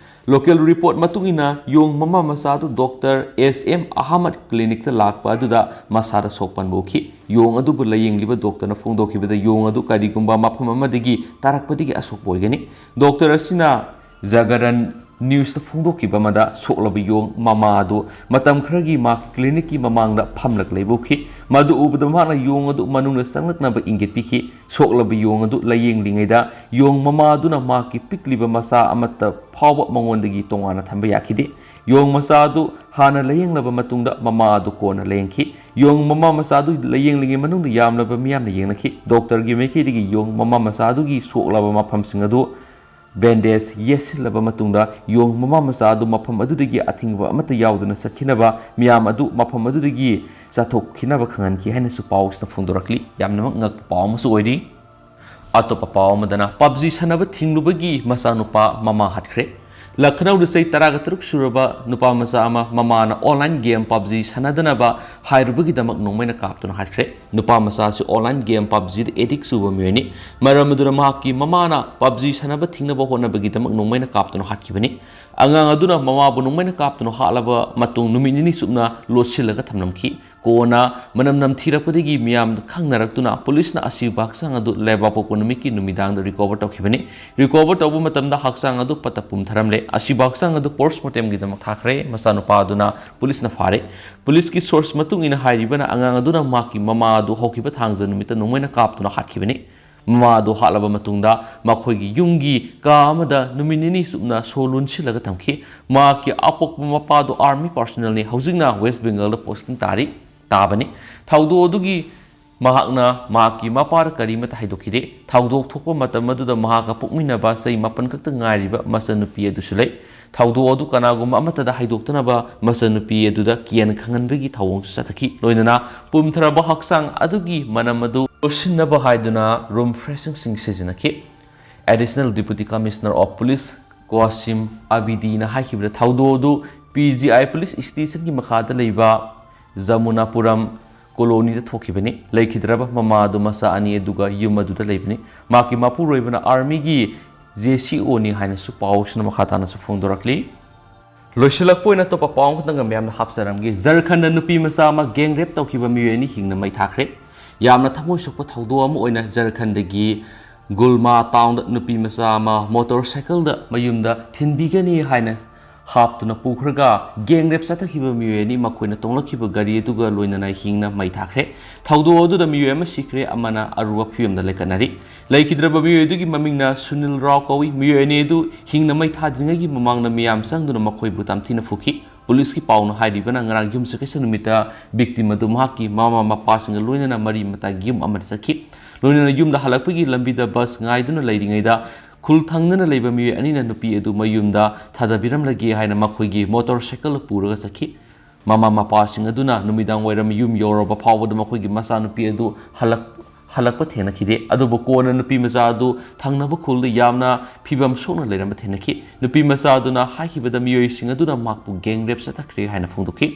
ꯂꯣꯀꯦꯜ ꯔꯤꯄꯣꯔꯠ ꯃꯇꯨꯡ ꯏꯟꯅ ꯌꯣꯡ ꯃꯃꯥ ꯃꯆꯥ ꯑꯗꯨ ꯗꯣꯛꯇꯔ ꯑꯦꯁ ꯑꯦꯝ ꯑꯍꯃꯗ ꯀ꯭ꯂꯤꯅꯤꯛꯇ ꯂꯥꯛꯄ ꯑꯗꯨꯗ ꯃꯁꯥꯗ ꯁꯣꯛꯄꯟꯕ ꯎꯈꯤ꯫ ꯌꯣꯡ ꯑꯗꯨꯕꯨ ꯂꯥꯌꯦꯡꯂꯤꯕ ꯗꯣꯛꯇꯔꯅ ꯐꯣꯡꯗꯣꯛꯈꯤꯕꯗ ꯌꯣꯡ ꯑꯗꯨ ꯀꯔꯤꯒꯨꯝꯕ ꯃꯐꯝ ꯑꯃꯗꯒꯤ ꯇꯥꯔꯛꯄꯗꯒꯤ ꯑꯁꯣꯛꯄ ꯑꯣꯏꯒꯅꯤ꯫ ꯗꯣꯛꯇꯔ ꯑꯁꯤꯅ ꯖꯥꯒꯔꯟ ꯅ꯭ꯌꯨꯁꯇ ꯐꯣꯡꯗꯣꯛꯈꯤꯕ ꯑꯃꯗ ꯁꯣꯛꯂꯕ ꯌꯣꯡ ꯃꯃꯥ ꯑꯗꯨ ꯃꯇꯝ ꯈꯔꯒꯤ ꯃꯍꯥꯛꯀꯤ ꯀ꯭ꯂꯤꯅꯤꯛꯀꯤ ꯃꯃꯥꯡꯗ ꯐꯝꯂꯒ ꯂꯩꯕ ꯎꯈꯤ꯫ ꯃꯗꯨ ꯎꯕꯗ ꯃꯍꯥꯛꯅ ꯌꯣꯡ ꯑꯗꯨ ꯃꯅꯨꯡꯗ ꯆꯪꯂꯛꯅꯕ ꯏꯪꯒꯤꯠ ꯄꯤꯈꯤ꯫ ꯁꯣꯛꯂꯕ ꯌꯣꯡ ꯑꯗꯨ ꯂꯥꯌꯦꯡꯂꯤꯉꯩꯗ ꯌꯣꯡ ꯃꯃꯥ ꯑꯗꯨꯅ ꯃꯍꯥꯛꯀꯤ ꯄꯤꯛꯂꯤꯕ ꯃꯆꯥ ꯑꯃꯠꯇ ꯐꯥꯎꯕ ꯃꯉꯣꯟꯗꯒꯤ ꯇꯣꯉꯥꯟꯅ ꯊꯝꯕ ꯌꯥꯈꯤꯗꯦ꯫ ꯌꯣꯡ ꯃꯆꯥ ꯑꯗꯨ ꯍꯥꯟꯅ ꯂꯥꯌꯦꯡꯂꯕ ꯃꯇꯨꯡꯗ ꯃꯃꯥ ꯑꯗꯨ ꯀꯣꯟꯅ ꯂꯥꯌꯦꯡꯈꯤ꯫ ꯌꯣꯡ ꯃꯃꯥ ꯃꯆꯥ ꯑꯗꯨ ꯂꯥꯌꯦꯡꯂꯤꯉꯩ ꯃꯅꯨꯡꯗ ꯌꯥꯝꯂꯕ ꯃꯤꯌꯥꯝꯅ ꯌꯦꯡꯅꯈꯤ꯫ ꯗꯣꯛꯇꯔꯒꯤ ꯃꯥꯏꯀꯩꯗꯒꯤ ꯌꯣꯡ ꯃꯃꯥ ꯃꯆꯥ ꯑꯗꯨꯒꯤ ꯁꯣꯛꯂꯕ ꯃꯐꯝꯁꯤꯡ ꯑꯗꯨ ꯕꯦꯟꯗꯦꯖ ꯌꯦꯠꯁꯤꯜꯂꯕ ꯃꯇꯨꯡꯗ ꯌꯣꯡ ꯃꯃꯥ ꯃꯆꯥ ꯑꯗꯨ ꯃꯐꯝ ꯑꯗꯨꯗꯒꯤ ꯑꯊꯤꯡꯕ ꯑꯃꯠꯇ ꯌꯥꯎꯗꯅ ꯆꯠꯈꯤꯅꯕ, ꯃꯤꯌꯥꯝ ꯑꯗꯨ ꯃꯐꯝ ꯑꯗꯨꯗꯒꯤ ꯆꯠꯊꯣꯛꯈꯤꯅꯕ ꯈꯪꯍꯟꯈꯤ ꯍꯥꯏꯅꯁꯨ ꯄꯥꯎꯁꯤꯅ ꯐꯣꯡꯗꯣꯔꯛꯂꯤ꯫ ꯌꯥꯝꯅꯃꯛ ꯉꯛꯄ ꯄꯥꯎ ꯑꯃꯁꯨ ꯑꯣꯏꯔꯤ꯫ ꯑꯇꯣꯞꯄ ꯄꯥꯎ ꯑꯃꯗꯅ, ꯄꯞꯖꯤ ꯁꯥꯟꯅꯕ ꯊꯤꯡꯂꯨꯕꯒꯤ ꯃꯆꯥꯅꯨꯄꯥ ꯃꯃꯥ ꯍꯥꯠꯈ꯭ꯔꯦ꯫ ꯂꯈꯅꯧꯗ ꯆꯍꯤ ꯇꯔꯥꯒ ꯇꯔꯨꯛ ꯁꯨꯔꯕ ꯅꯨꯄꯥ ꯃꯆꯥ ꯑꯃ ꯃꯃꯥꯅ online game ꯄꯞꯖꯤ ꯁꯥꯟꯅꯗꯅꯕ ꯍꯥꯏꯔꯨꯕꯒꯤꯗꯃꯛ ꯅꯣꯡꯃꯩꯅ ꯀꯥꯞꯇꯨꯅ ꯍꯥꯠꯈ꯭ꯔꯦ꯫ ꯅꯨꯄꯥ ꯃꯆꯥ ꯑꯁꯤ online game ꯄꯞꯖꯤꯗ addict ꯆꯨꯕ ꯃꯤꯑꯣꯏꯅꯤ꯫ ꯃꯔꯝ ꯑꯗꯨꯅ ꯃꯍꯥꯛꯀꯤ ꯃꯃꯥꯅ ꯄꯞꯖꯤ ꯁꯥꯟꯅꯕ ꯊꯤꯡꯅꯕ ꯍꯣꯠꯅꯕꯒꯤꯗꯃꯛ ꯅꯣꯡꯃꯩꯅ ꯀꯥꯞꯇꯨꯅ ꯍꯥꯠꯈꯤꯕꯅꯤ꯫ ꯑꯉꯥꯡ ꯑꯗꯨꯅ ꯃꯃꯥꯕꯨ ꯅꯣꯡꯃꯩꯅ ꯀꯥꯞꯇꯨꯅ ꯍꯥꯠꯂꯕ ꯃꯇꯨꯡ ꯅꯨꯃꯤꯠ ꯅꯤꯅꯤ ꯆꯨꯞꯅ ꯂꯣꯠꯁꯤꯜꯂꯒ ꯊꯝꯂꯝꯈꯤ꯫ ꯀꯣꯟꯅ ꯃꯅꯝ ꯅꯝꯊꯤꯔꯛꯄꯗꯒꯤ ꯃꯤꯌꯥꯝꯗ ꯈꯪꯅꯔꯛꯇꯨꯅ ꯄꯨꯂꯤꯁꯅ ꯑꯁꯤꯕ ꯍꯛꯆꯥꯡ ꯑꯗꯨ ꯂꯩꯕꯥꯛꯄꯣꯛꯄ ꯅꯨꯃꯤꯠꯀꯤ ꯅꯨꯃꯤꯗꯥꯡꯗ recover ꯇꯧꯈꯤꯕꯅꯤ꯫ Recover ꯇꯧꯕ ꯃꯇꯝꯗ ꯍꯛꯆꯥꯡ ꯑꯗꯨ ꯄꯠꯇ ꯄꯨꯝꯊꯔꯝꯂꯦ꯫ ꯑꯁꯤꯕ ꯍꯛꯆꯥꯡ ꯑꯗꯨ postmortemꯒꯤꯗꯃꯛ ꯊꯥꯈ꯭ꯔꯦ꯫ ꯃꯆꯥꯅꯨꯄꯥ ꯑꯗꯨꯅ ꯄꯨꯂꯤꯁꯅ ꯐꯥꯔꯦ꯫ ꯄꯨꯂꯤꯁꯀꯤ source ꯃꯇꯨꯡ ꯏꯟꯅ ꯍꯥꯏꯔꯤꯕꯅ, ꯑꯉꯥꯡ ꯑꯗꯨꯅ ꯃꯍꯥꯛꯀꯤ ꯃꯃꯥ ꯑꯗꯨ ꯍꯧꯈꯤꯕ ꯊꯥꯡꯖ ꯅꯨꯃꯤꯠꯇ ꯅꯣꯡꯃꯩꯅ ꯀꯥꯞꯇꯨꯅ ꯍꯥꯠꯈꯤꯕꯅꯤ꯫ ꯃꯃꯥ ꯑꯗꯨ ꯍꯥꯠꯂꯕ ꯃꯇꯨꯡꯗ ꯃꯈꯣꯏꯒꯤ ꯌꯨꯝꯒꯤ ꯀꯥ ꯑꯃꯗ ꯅꯨꯃꯤꯠ ꯅꯤꯅꯤ ꯆꯨꯞꯅ ꯁꯣ ꯂꯣꯟꯁꯤꯜꯂꯒ ꯊꯝꯈꯤ꯫ ꯃꯍꯥꯛꯀꯤ ꯑꯄꯣꯛꯄ ꯃꯄꯥꯗꯨ army personnelꯅꯤ, ꯍꯧꯖꯤꯛꯅ West Bengalꯗ posting ꯇꯥꯔꯤ, ꯇꯥꯕꯅꯤ꯫ ꯊꯧꯗꯣꯛ ꯑꯗꯨꯒꯤ ꯃꯍꯥꯛꯅ ꯃꯍꯥꯛꯀꯤ ꯃꯄꯥꯗ ꯀꯔꯤꯃꯠꯇ ꯍꯥꯏꯗꯣꯛꯈꯤꯗꯦ꯫ ꯊꯧꯗꯣꯛ ꯊꯣꯛꯄ ꯃꯇꯝ ꯑꯗꯨꯗ ꯃꯍꯥꯛꯀ ꯄꯣꯛꯃꯤꯟꯅꯕ ꯆꯍꯤ ꯃꯥꯄꯟ ꯈꯛꯇ ꯉꯥꯏꯔꯤꯕ ꯃꯆꯟꯅꯨꯄꯤ ꯑꯗꯨꯁꯨ ꯂꯩ꯫ ꯊꯧꯗꯣꯛ ꯑꯗꯨ ꯀꯅꯥꯒꯨꯝꯕ ꯑꯃꯠꯇꯗ ꯍꯥꯏꯗꯣꯛꯇꯅꯕ ꯃꯆꯟꯅꯨꯄꯤ ꯑꯗꯨꯗ ꯀꯤꯍꯟ ꯈꯪꯍꯟꯕꯒꯤ ꯊꯧꯑꯣꯡꯁꯨ ꯆꯠꯊꯈꯤ꯫ ꯂꯣꯏꯅꯅ ꯄꯨꯝꯊꯔꯕ ꯍꯛꯆꯥꯡ ꯑꯗꯨꯒꯤ ꯃꯅꯝ ꯑꯗꯨ ꯂꯣꯠꯁꯤꯟꯅꯕ ꯍꯥꯏꯗꯨꯅ room freshenerꯁꯤꯡ ꯁꯤꯖꯤꯟꯅꯈꯤ꯫ Additional Deputy Commissioner of Police ꯀ꯭ꯋꯥꯁꯤꯝ ꯑꯕꯤꯗꯤꯅ ꯍꯥꯏꯈꯤꯕꯗ, ꯊꯧꯗꯣꯛ ꯑꯗꯨ PGI police stationꯒꯤ ꯃꯈꯥꯗ ꯂꯩꯕ ꯖꯃꯨꯅꯥꯄꯨꯔꯝ colonyꯗ ꯊꯣꯛꯈꯤꯕꯅꯤ꯫ ꯂꯩꯈꯤꯗ꯭ꯔꯕ ꯃꯃꯥ ꯑꯗꯨ ꯃꯆꯥ ꯑꯅꯤ ꯑꯗꯨꯒ ꯌꯨꯝ ꯑꯗꯨꯗ ꯂꯩꯕꯅꯤ꯫ ꯃꯍꯥꯛꯀꯤ ꯃꯄꯨꯔꯣꯏꯕꯅ armyꯒꯤ JCOꯅꯤ ꯍꯥꯏꯅꯁꯨ ꯄꯥꯎꯁꯤꯅ ꯃꯈꯥ ꯇꯥꯅꯁꯨ ꯐꯣꯡꯗꯣꯔꯛꯂꯤ꯫ ꯂꯣꯏꯁꯤꯜꯂꯛꯄ ꯑꯣꯏꯅ ꯑꯇꯣꯞꯄ ꯄꯥꯎ ꯑꯃꯈꯛꯇꯪꯒ ꯃꯌꯥꯝꯅ ꯍꯥꯞꯆꯔꯝꯒꯦ꯫ ꯖꯔꯈꯟꯗ ꯅꯨꯄꯤ ꯃꯆꯥ ꯑꯃ gang rape ꯇꯧꯈꯤꯕ ꯃꯤꯑꯣꯏ ꯑꯅꯤ ꯍꯤꯡꯅ ꯃꯩ ꯊꯥꯈ꯭ꯔꯦ꯫ ꯌꯥꯝꯅ ꯊꯃꯣꯏ ꯁꯣꯛꯄ ꯊꯧꯗꯣꯛ ꯑꯃ ꯑꯣꯏꯅ ꯖꯔꯈꯟꯗꯒꯤ ꯒꯨꯜꯃꯥ townꯗ ꯅꯨꯄꯤ ꯃꯆꯥ ꯑꯃ motorcycleꯗ ꯃꯌꯨꯝꯗ ꯊꯤꯟꯕꯤꯒꯅꯤ ꯍꯥꯏꯅ ꯍꯥꯞꯇꯨꯅ ꯄꯨꯈ꯭ꯔꯒ gang rape ꯆꯠꯊꯈꯤꯕ ꯃꯤꯑꯣꯏ ꯑꯅꯤ ꯃꯈꯣꯏꯅ ꯇꯣꯡꯂꯛꯈꯤꯕ ꯒꯥꯔꯤ ꯑꯗꯨꯒ ꯂꯣꯏꯅꯅ ꯍꯤꯡꯅ ꯃꯩ ꯊꯥꯈ꯭ꯔꯦ꯫ ꯊꯧꯗꯣꯛ ꯑꯗꯨꯗ ꯃꯤꯑꯣꯏ ꯑꯃ ꯁꯤꯈ꯭ꯔꯦ, ꯑꯃꯅ ꯑꯔꯨꯕ ꯐꯤꯕꯝꯗ ꯂꯩꯈꯠꯅꯔꯤ꯫ ꯂꯩꯈꯤꯗ꯭ꯔꯕ ꯃꯤꯑꯣꯏ ꯑꯗꯨꯒꯤ ꯃꯃꯤꯡꯅ ꯁꯨꯅꯤꯜ ꯔꯥꯎ ꯀꯧꯏ꯫ ꯃꯤꯑꯣꯏ ꯑꯅꯤ ꯑꯗꯨ ꯍꯤꯡꯅ ꯃꯩ ꯊꯥꯗ꯭ꯔꯤꯉꯩꯒꯤ ꯃꯃꯥꯡꯗ ꯃꯤꯌꯥꯝ ꯆꯪꯗꯨꯅ ꯃꯈꯣꯏꯕꯨ ꯇꯝꯊꯤꯅ ꯐꯨꯈꯤ꯫ ꯄꯨꯂꯤꯁꯀꯤ ꯄꯥꯎꯅ ꯍꯥꯏꯔꯤꯕꯅ ꯉꯔꯥꯡ ꯌꯨꯝꯁꯀꯩꯁ ꯅꯨꯃꯤꯠꯇ victim ꯑꯗꯨ ꯃꯍꯥꯛꯀꯤ ꯃꯃꯥ ꯃꯄꯥꯁꯤꯡꯒ ꯂꯣꯏꯅꯅ ꯃꯔꯤ ꯃꯇꯥꯒꯤ ꯌꯨꯝ ꯑꯃꯗ ꯆꯠꯈꯤ꯫ ꯂꯣꯏꯅꯅ ꯌꯨꯝꯗ ꯍꯜꯂꯛꯄꯒꯤ ꯂꯝꯕꯤꯗ bus ꯉꯥꯏꯗꯨꯅ ꯂꯩꯔꯤꯉꯩꯗ ꯈꯨꯜ ꯊꯪꯅꯅ ꯂꯩꯕ ꯃꯤꯑꯣꯏ ꯑꯅꯤꯅ ꯅꯨꯄꯤ ꯑꯗꯨ ꯃꯌꯨꯝꯗ ꯊꯥꯗꯕꯤꯔꯝꯂꯒꯦ ꯍꯥꯏꯅ ꯃꯈꯣꯏꯒꯤ motorcycle ꯄꯨꯔꯒ ꯆꯠꯈꯤ꯫ ꯃꯃꯥ ꯃꯄꯥꯁꯤꯡ ꯑꯗꯨꯅ ꯅꯨꯃꯤꯗꯥꯡ ꯋꯥꯏꯔꯝ ꯌꯨꯝ ꯌꯧꯔꯕ ꯐꯥꯎꯕꯗ ꯃꯈꯣꯏꯒꯤ ꯃꯆꯥꯅꯨꯄꯤ ꯑꯗꯨ ꯍꯜꯂꯛ-, ꯍꯜꯂꯛꯄ ꯊꯦꯡꯅꯈꯤꯗꯦ꯫ ꯑꯗꯨꯕꯨ ꯀꯣꯟꯅ ꯅꯨꯄꯤ ꯃꯆꯥ ꯑꯗꯨ ꯊꯪꯅꯕ ꯈꯨꯜꯗ ꯌꯥꯝꯅ ꯐꯤꯕꯝ ꯁꯣꯛꯅ ꯂꯩꯔꯝꯕ ꯊꯦꯡꯅꯈꯤ꯫ ꯅꯨꯄꯤ ꯃꯆꯥ ꯑꯗꯨꯅ ꯍꯥꯏꯈꯤꯕꯗ ꯃꯤꯑꯣꯏꯁꯤꯡ ꯑꯗꯨꯅ ꯃꯍꯥꯛꯄꯨ gang rape ꯆꯠꯊꯈ꯭ꯔꯦ ꯍꯥꯏꯅ ꯐꯣꯡꯗꯣꯛꯈꯤ꯫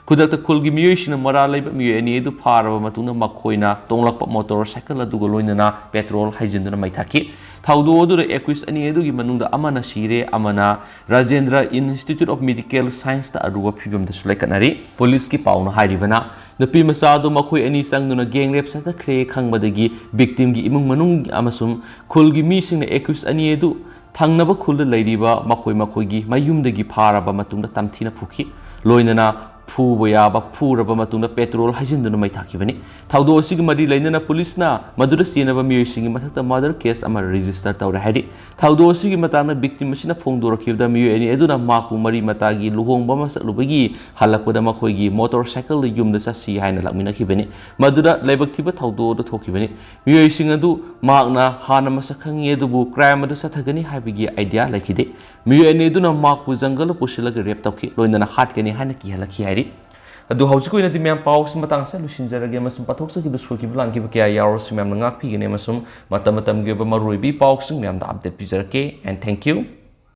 ꯈꯨꯗꯛꯇ ꯈꯨꯜꯒꯤ ꯃꯤꯑꯣꯏꯁꯤꯡꯅ ꯃꯔꯥꯜ ꯂꯩꯕ ꯃꯤꯑꯣꯏ ꯑꯅꯤ ꯑꯗꯨ ꯐꯥꯔꯕ ꯃꯇꯨꯡꯗ ꯃꯈꯣꯏꯅ ꯇꯣꯡꯂꯛꯄ motorcycle ꯑꯗꯨꯒ ꯂꯣꯏꯅꯅ petrol ꯍꯩꯖꯤꯟꯗꯨꯅ ꯃꯩ ꯊꯥꯈꯤ꯫ ꯊꯧꯗꯣꯛ ꯑꯗꯨꯗ accused ꯑꯅꯤ ꯑꯗꯨꯒꯤ ꯃꯅꯨꯡꯗ ꯑꯃꯅ ꯁꯤꯔꯦ, ꯑꯃꯅ Rajendra Institute of Medical Science ꯇ ꯑꯔꯨꯕ ꯐꯤꯕꯝꯗꯁꯨ ꯂꯩꯈꯠꯅꯔꯤ꯫ ꯄꯨꯂꯤꯁꯀꯤ ꯄꯥꯎꯅ ꯍꯥꯏꯔꯤꯕꯅ, ꯅꯨꯄꯤ ꯃꯆꯥ ꯑꯗꯨ ꯃꯈꯣꯏ ꯑꯅꯤ ꯆꯪꯗꯨꯅ gang rape ꯆꯠꯊꯈ꯭ꯔꯦ ꯈꯪꯕꯗꯒꯤ victim ꯒꯤ ꯏꯃꯨꯡ ꯃꯅꯨꯡ ꯑꯃꯁꯨꯡ ꯈꯨꯜꯒꯤ ꯃꯤꯁꯤꯡꯅ accused ꯑꯅꯤ ꯑꯗꯨ ꯊꯪꯅꯕ ꯈꯨꯜꯗ ꯂꯩꯔꯤꯕ ꯃꯈꯣꯏ ꯃꯈꯣꯏꯒꯤ ꯃꯌꯨꯝꯗꯒꯤ ꯐꯥꯔꯕ ꯃꯇꯨꯡꯗ ꯇꯝꯊꯤꯅ ꯐꯨꯈꯤ꯫ ꯂꯣꯏꯅꯅ ꯐꯨꯕ ꯌꯥꯕ ꯐꯨꯔꯕ ꯃꯇꯨꯡꯗ petrol ꯍꯩꯖꯤꯟꯗꯨꯅ ꯃꯩ ꯊꯥꯈꯤꯕꯅꯤ꯫ ꯊꯧꯗꯣꯛ ꯑꯁꯤꯒ ꯃꯔꯤ ꯂꯩꯅꯅ ꯄꯨꯂꯤꯁꯅ ꯃꯗꯨꯗ ꯆꯦꯟꯅꯕ ꯃꯤꯑꯣꯏꯁꯤꯡꯒꯤ ꯃꯊꯛꯇ murder case ꯑꯃ register ꯇꯧꯔꯦ ꯍꯥꯏꯔꯤ꯫ ꯊꯧꯗꯣꯛ ꯑꯁꯤꯒꯤ ꯃꯇꯥꯡꯗ victim ꯑꯁꯤꯅ ꯐꯣꯡꯗꯣꯔꯛꯈꯤꯕꯗ ꯃꯤꯑꯣꯏ ꯑꯅꯤ ꯑꯗꯨꯅ ꯃꯍꯥꯛꯄꯨ ꯃꯔꯤ ꯃꯇꯥꯒꯤ ꯂꯨꯍꯣꯡꯕ ꯑꯃ ꯆꯠꯂꯨꯕꯒꯤ ꯍꯜꯂꯛꯄꯗ ꯃꯈꯣꯏꯒꯤ motorcycle ꯗ ꯌꯨꯝꯗ ꯆꯠꯁꯤ ꯍꯥꯏꯅ ꯂꯥꯛꯃꯤꯟꯅꯈꯤꯕꯅꯤ꯫ ꯃꯗꯨꯗ ꯂꯥꯏꯕꯛ ꯊꯤꯕ ꯊꯧꯗꯣꯛ ꯑꯗꯨ ꯊꯣꯛꯈꯤꯕꯅꯤ꯫ ꯃꯤꯑꯣꯏꯁꯤꯡ ꯑꯗꯨ ꯃꯍꯥꯛꯅ ꯍꯥꯟꯅ ꯃꯁꯛ ꯈꯪꯉꯤ, ꯑꯗꯨꯕꯨ crime ꯑꯗꯨ ꯆꯠꯊꯒꯅꯤ ꯍꯥꯏꯕꯒꯤ idea ꯂꯩꯈꯤꯗꯦ꯫ ꯃꯤꯑꯣꯏ ꯑꯅꯤ ꯑꯗꯨꯅ ꯃꯍꯥꯛꯄꯨ ꯖꯪꯒꯜꯗ ꯄꯨꯁꯤꯜꯂꯒ rape ꯇꯧꯈꯤ, ꯂꯣꯏꯅꯅ ꯍꯥꯠꯀꯅꯤ ꯍꯥꯏꯅ ꯀꯤꯍꯜꯂꯛꯈꯤ ꯍꯥꯏꯔꯤ꯫ ꯑꯗꯨ ꯍꯧꯖꯤꯛꯀꯤ ꯑꯣꯏꯅꯗꯤ ꯃꯌꯥꯝ ꯄꯥꯎꯁꯤ ꯃꯇꯥꯡ ꯑꯁꯤꯗ ꯂꯣꯏꯁꯤꯟꯖꯔꯒꯦ ꯑꯃꯁꯨꯡ ꯄꯥꯊꯣꯛꯆꯈꯤꯕ ꯁꯣꯏꯈꯤꯕ ꯂꯥꯟꯈꯤꯕ ꯀꯌꯥ ꯌꯥꯎꯔꯁꯨ ꯃꯌꯥꯝꯅ ꯉꯥꯛꯄꯤꯒꯅꯤ ꯑꯃꯁꯨꯡ ꯃꯇꯝ ꯃꯇꯝꯒꯤ ꯑꯣꯏꯕ ꯃꯔꯨꯑꯣꯏꯕ ꯏ ꯄꯥꯎꯁꯤꯡ ꯃꯌꯥꯝꯗ update ꯄꯤꯖꯔꯛꯀꯦ꯫ And thank you.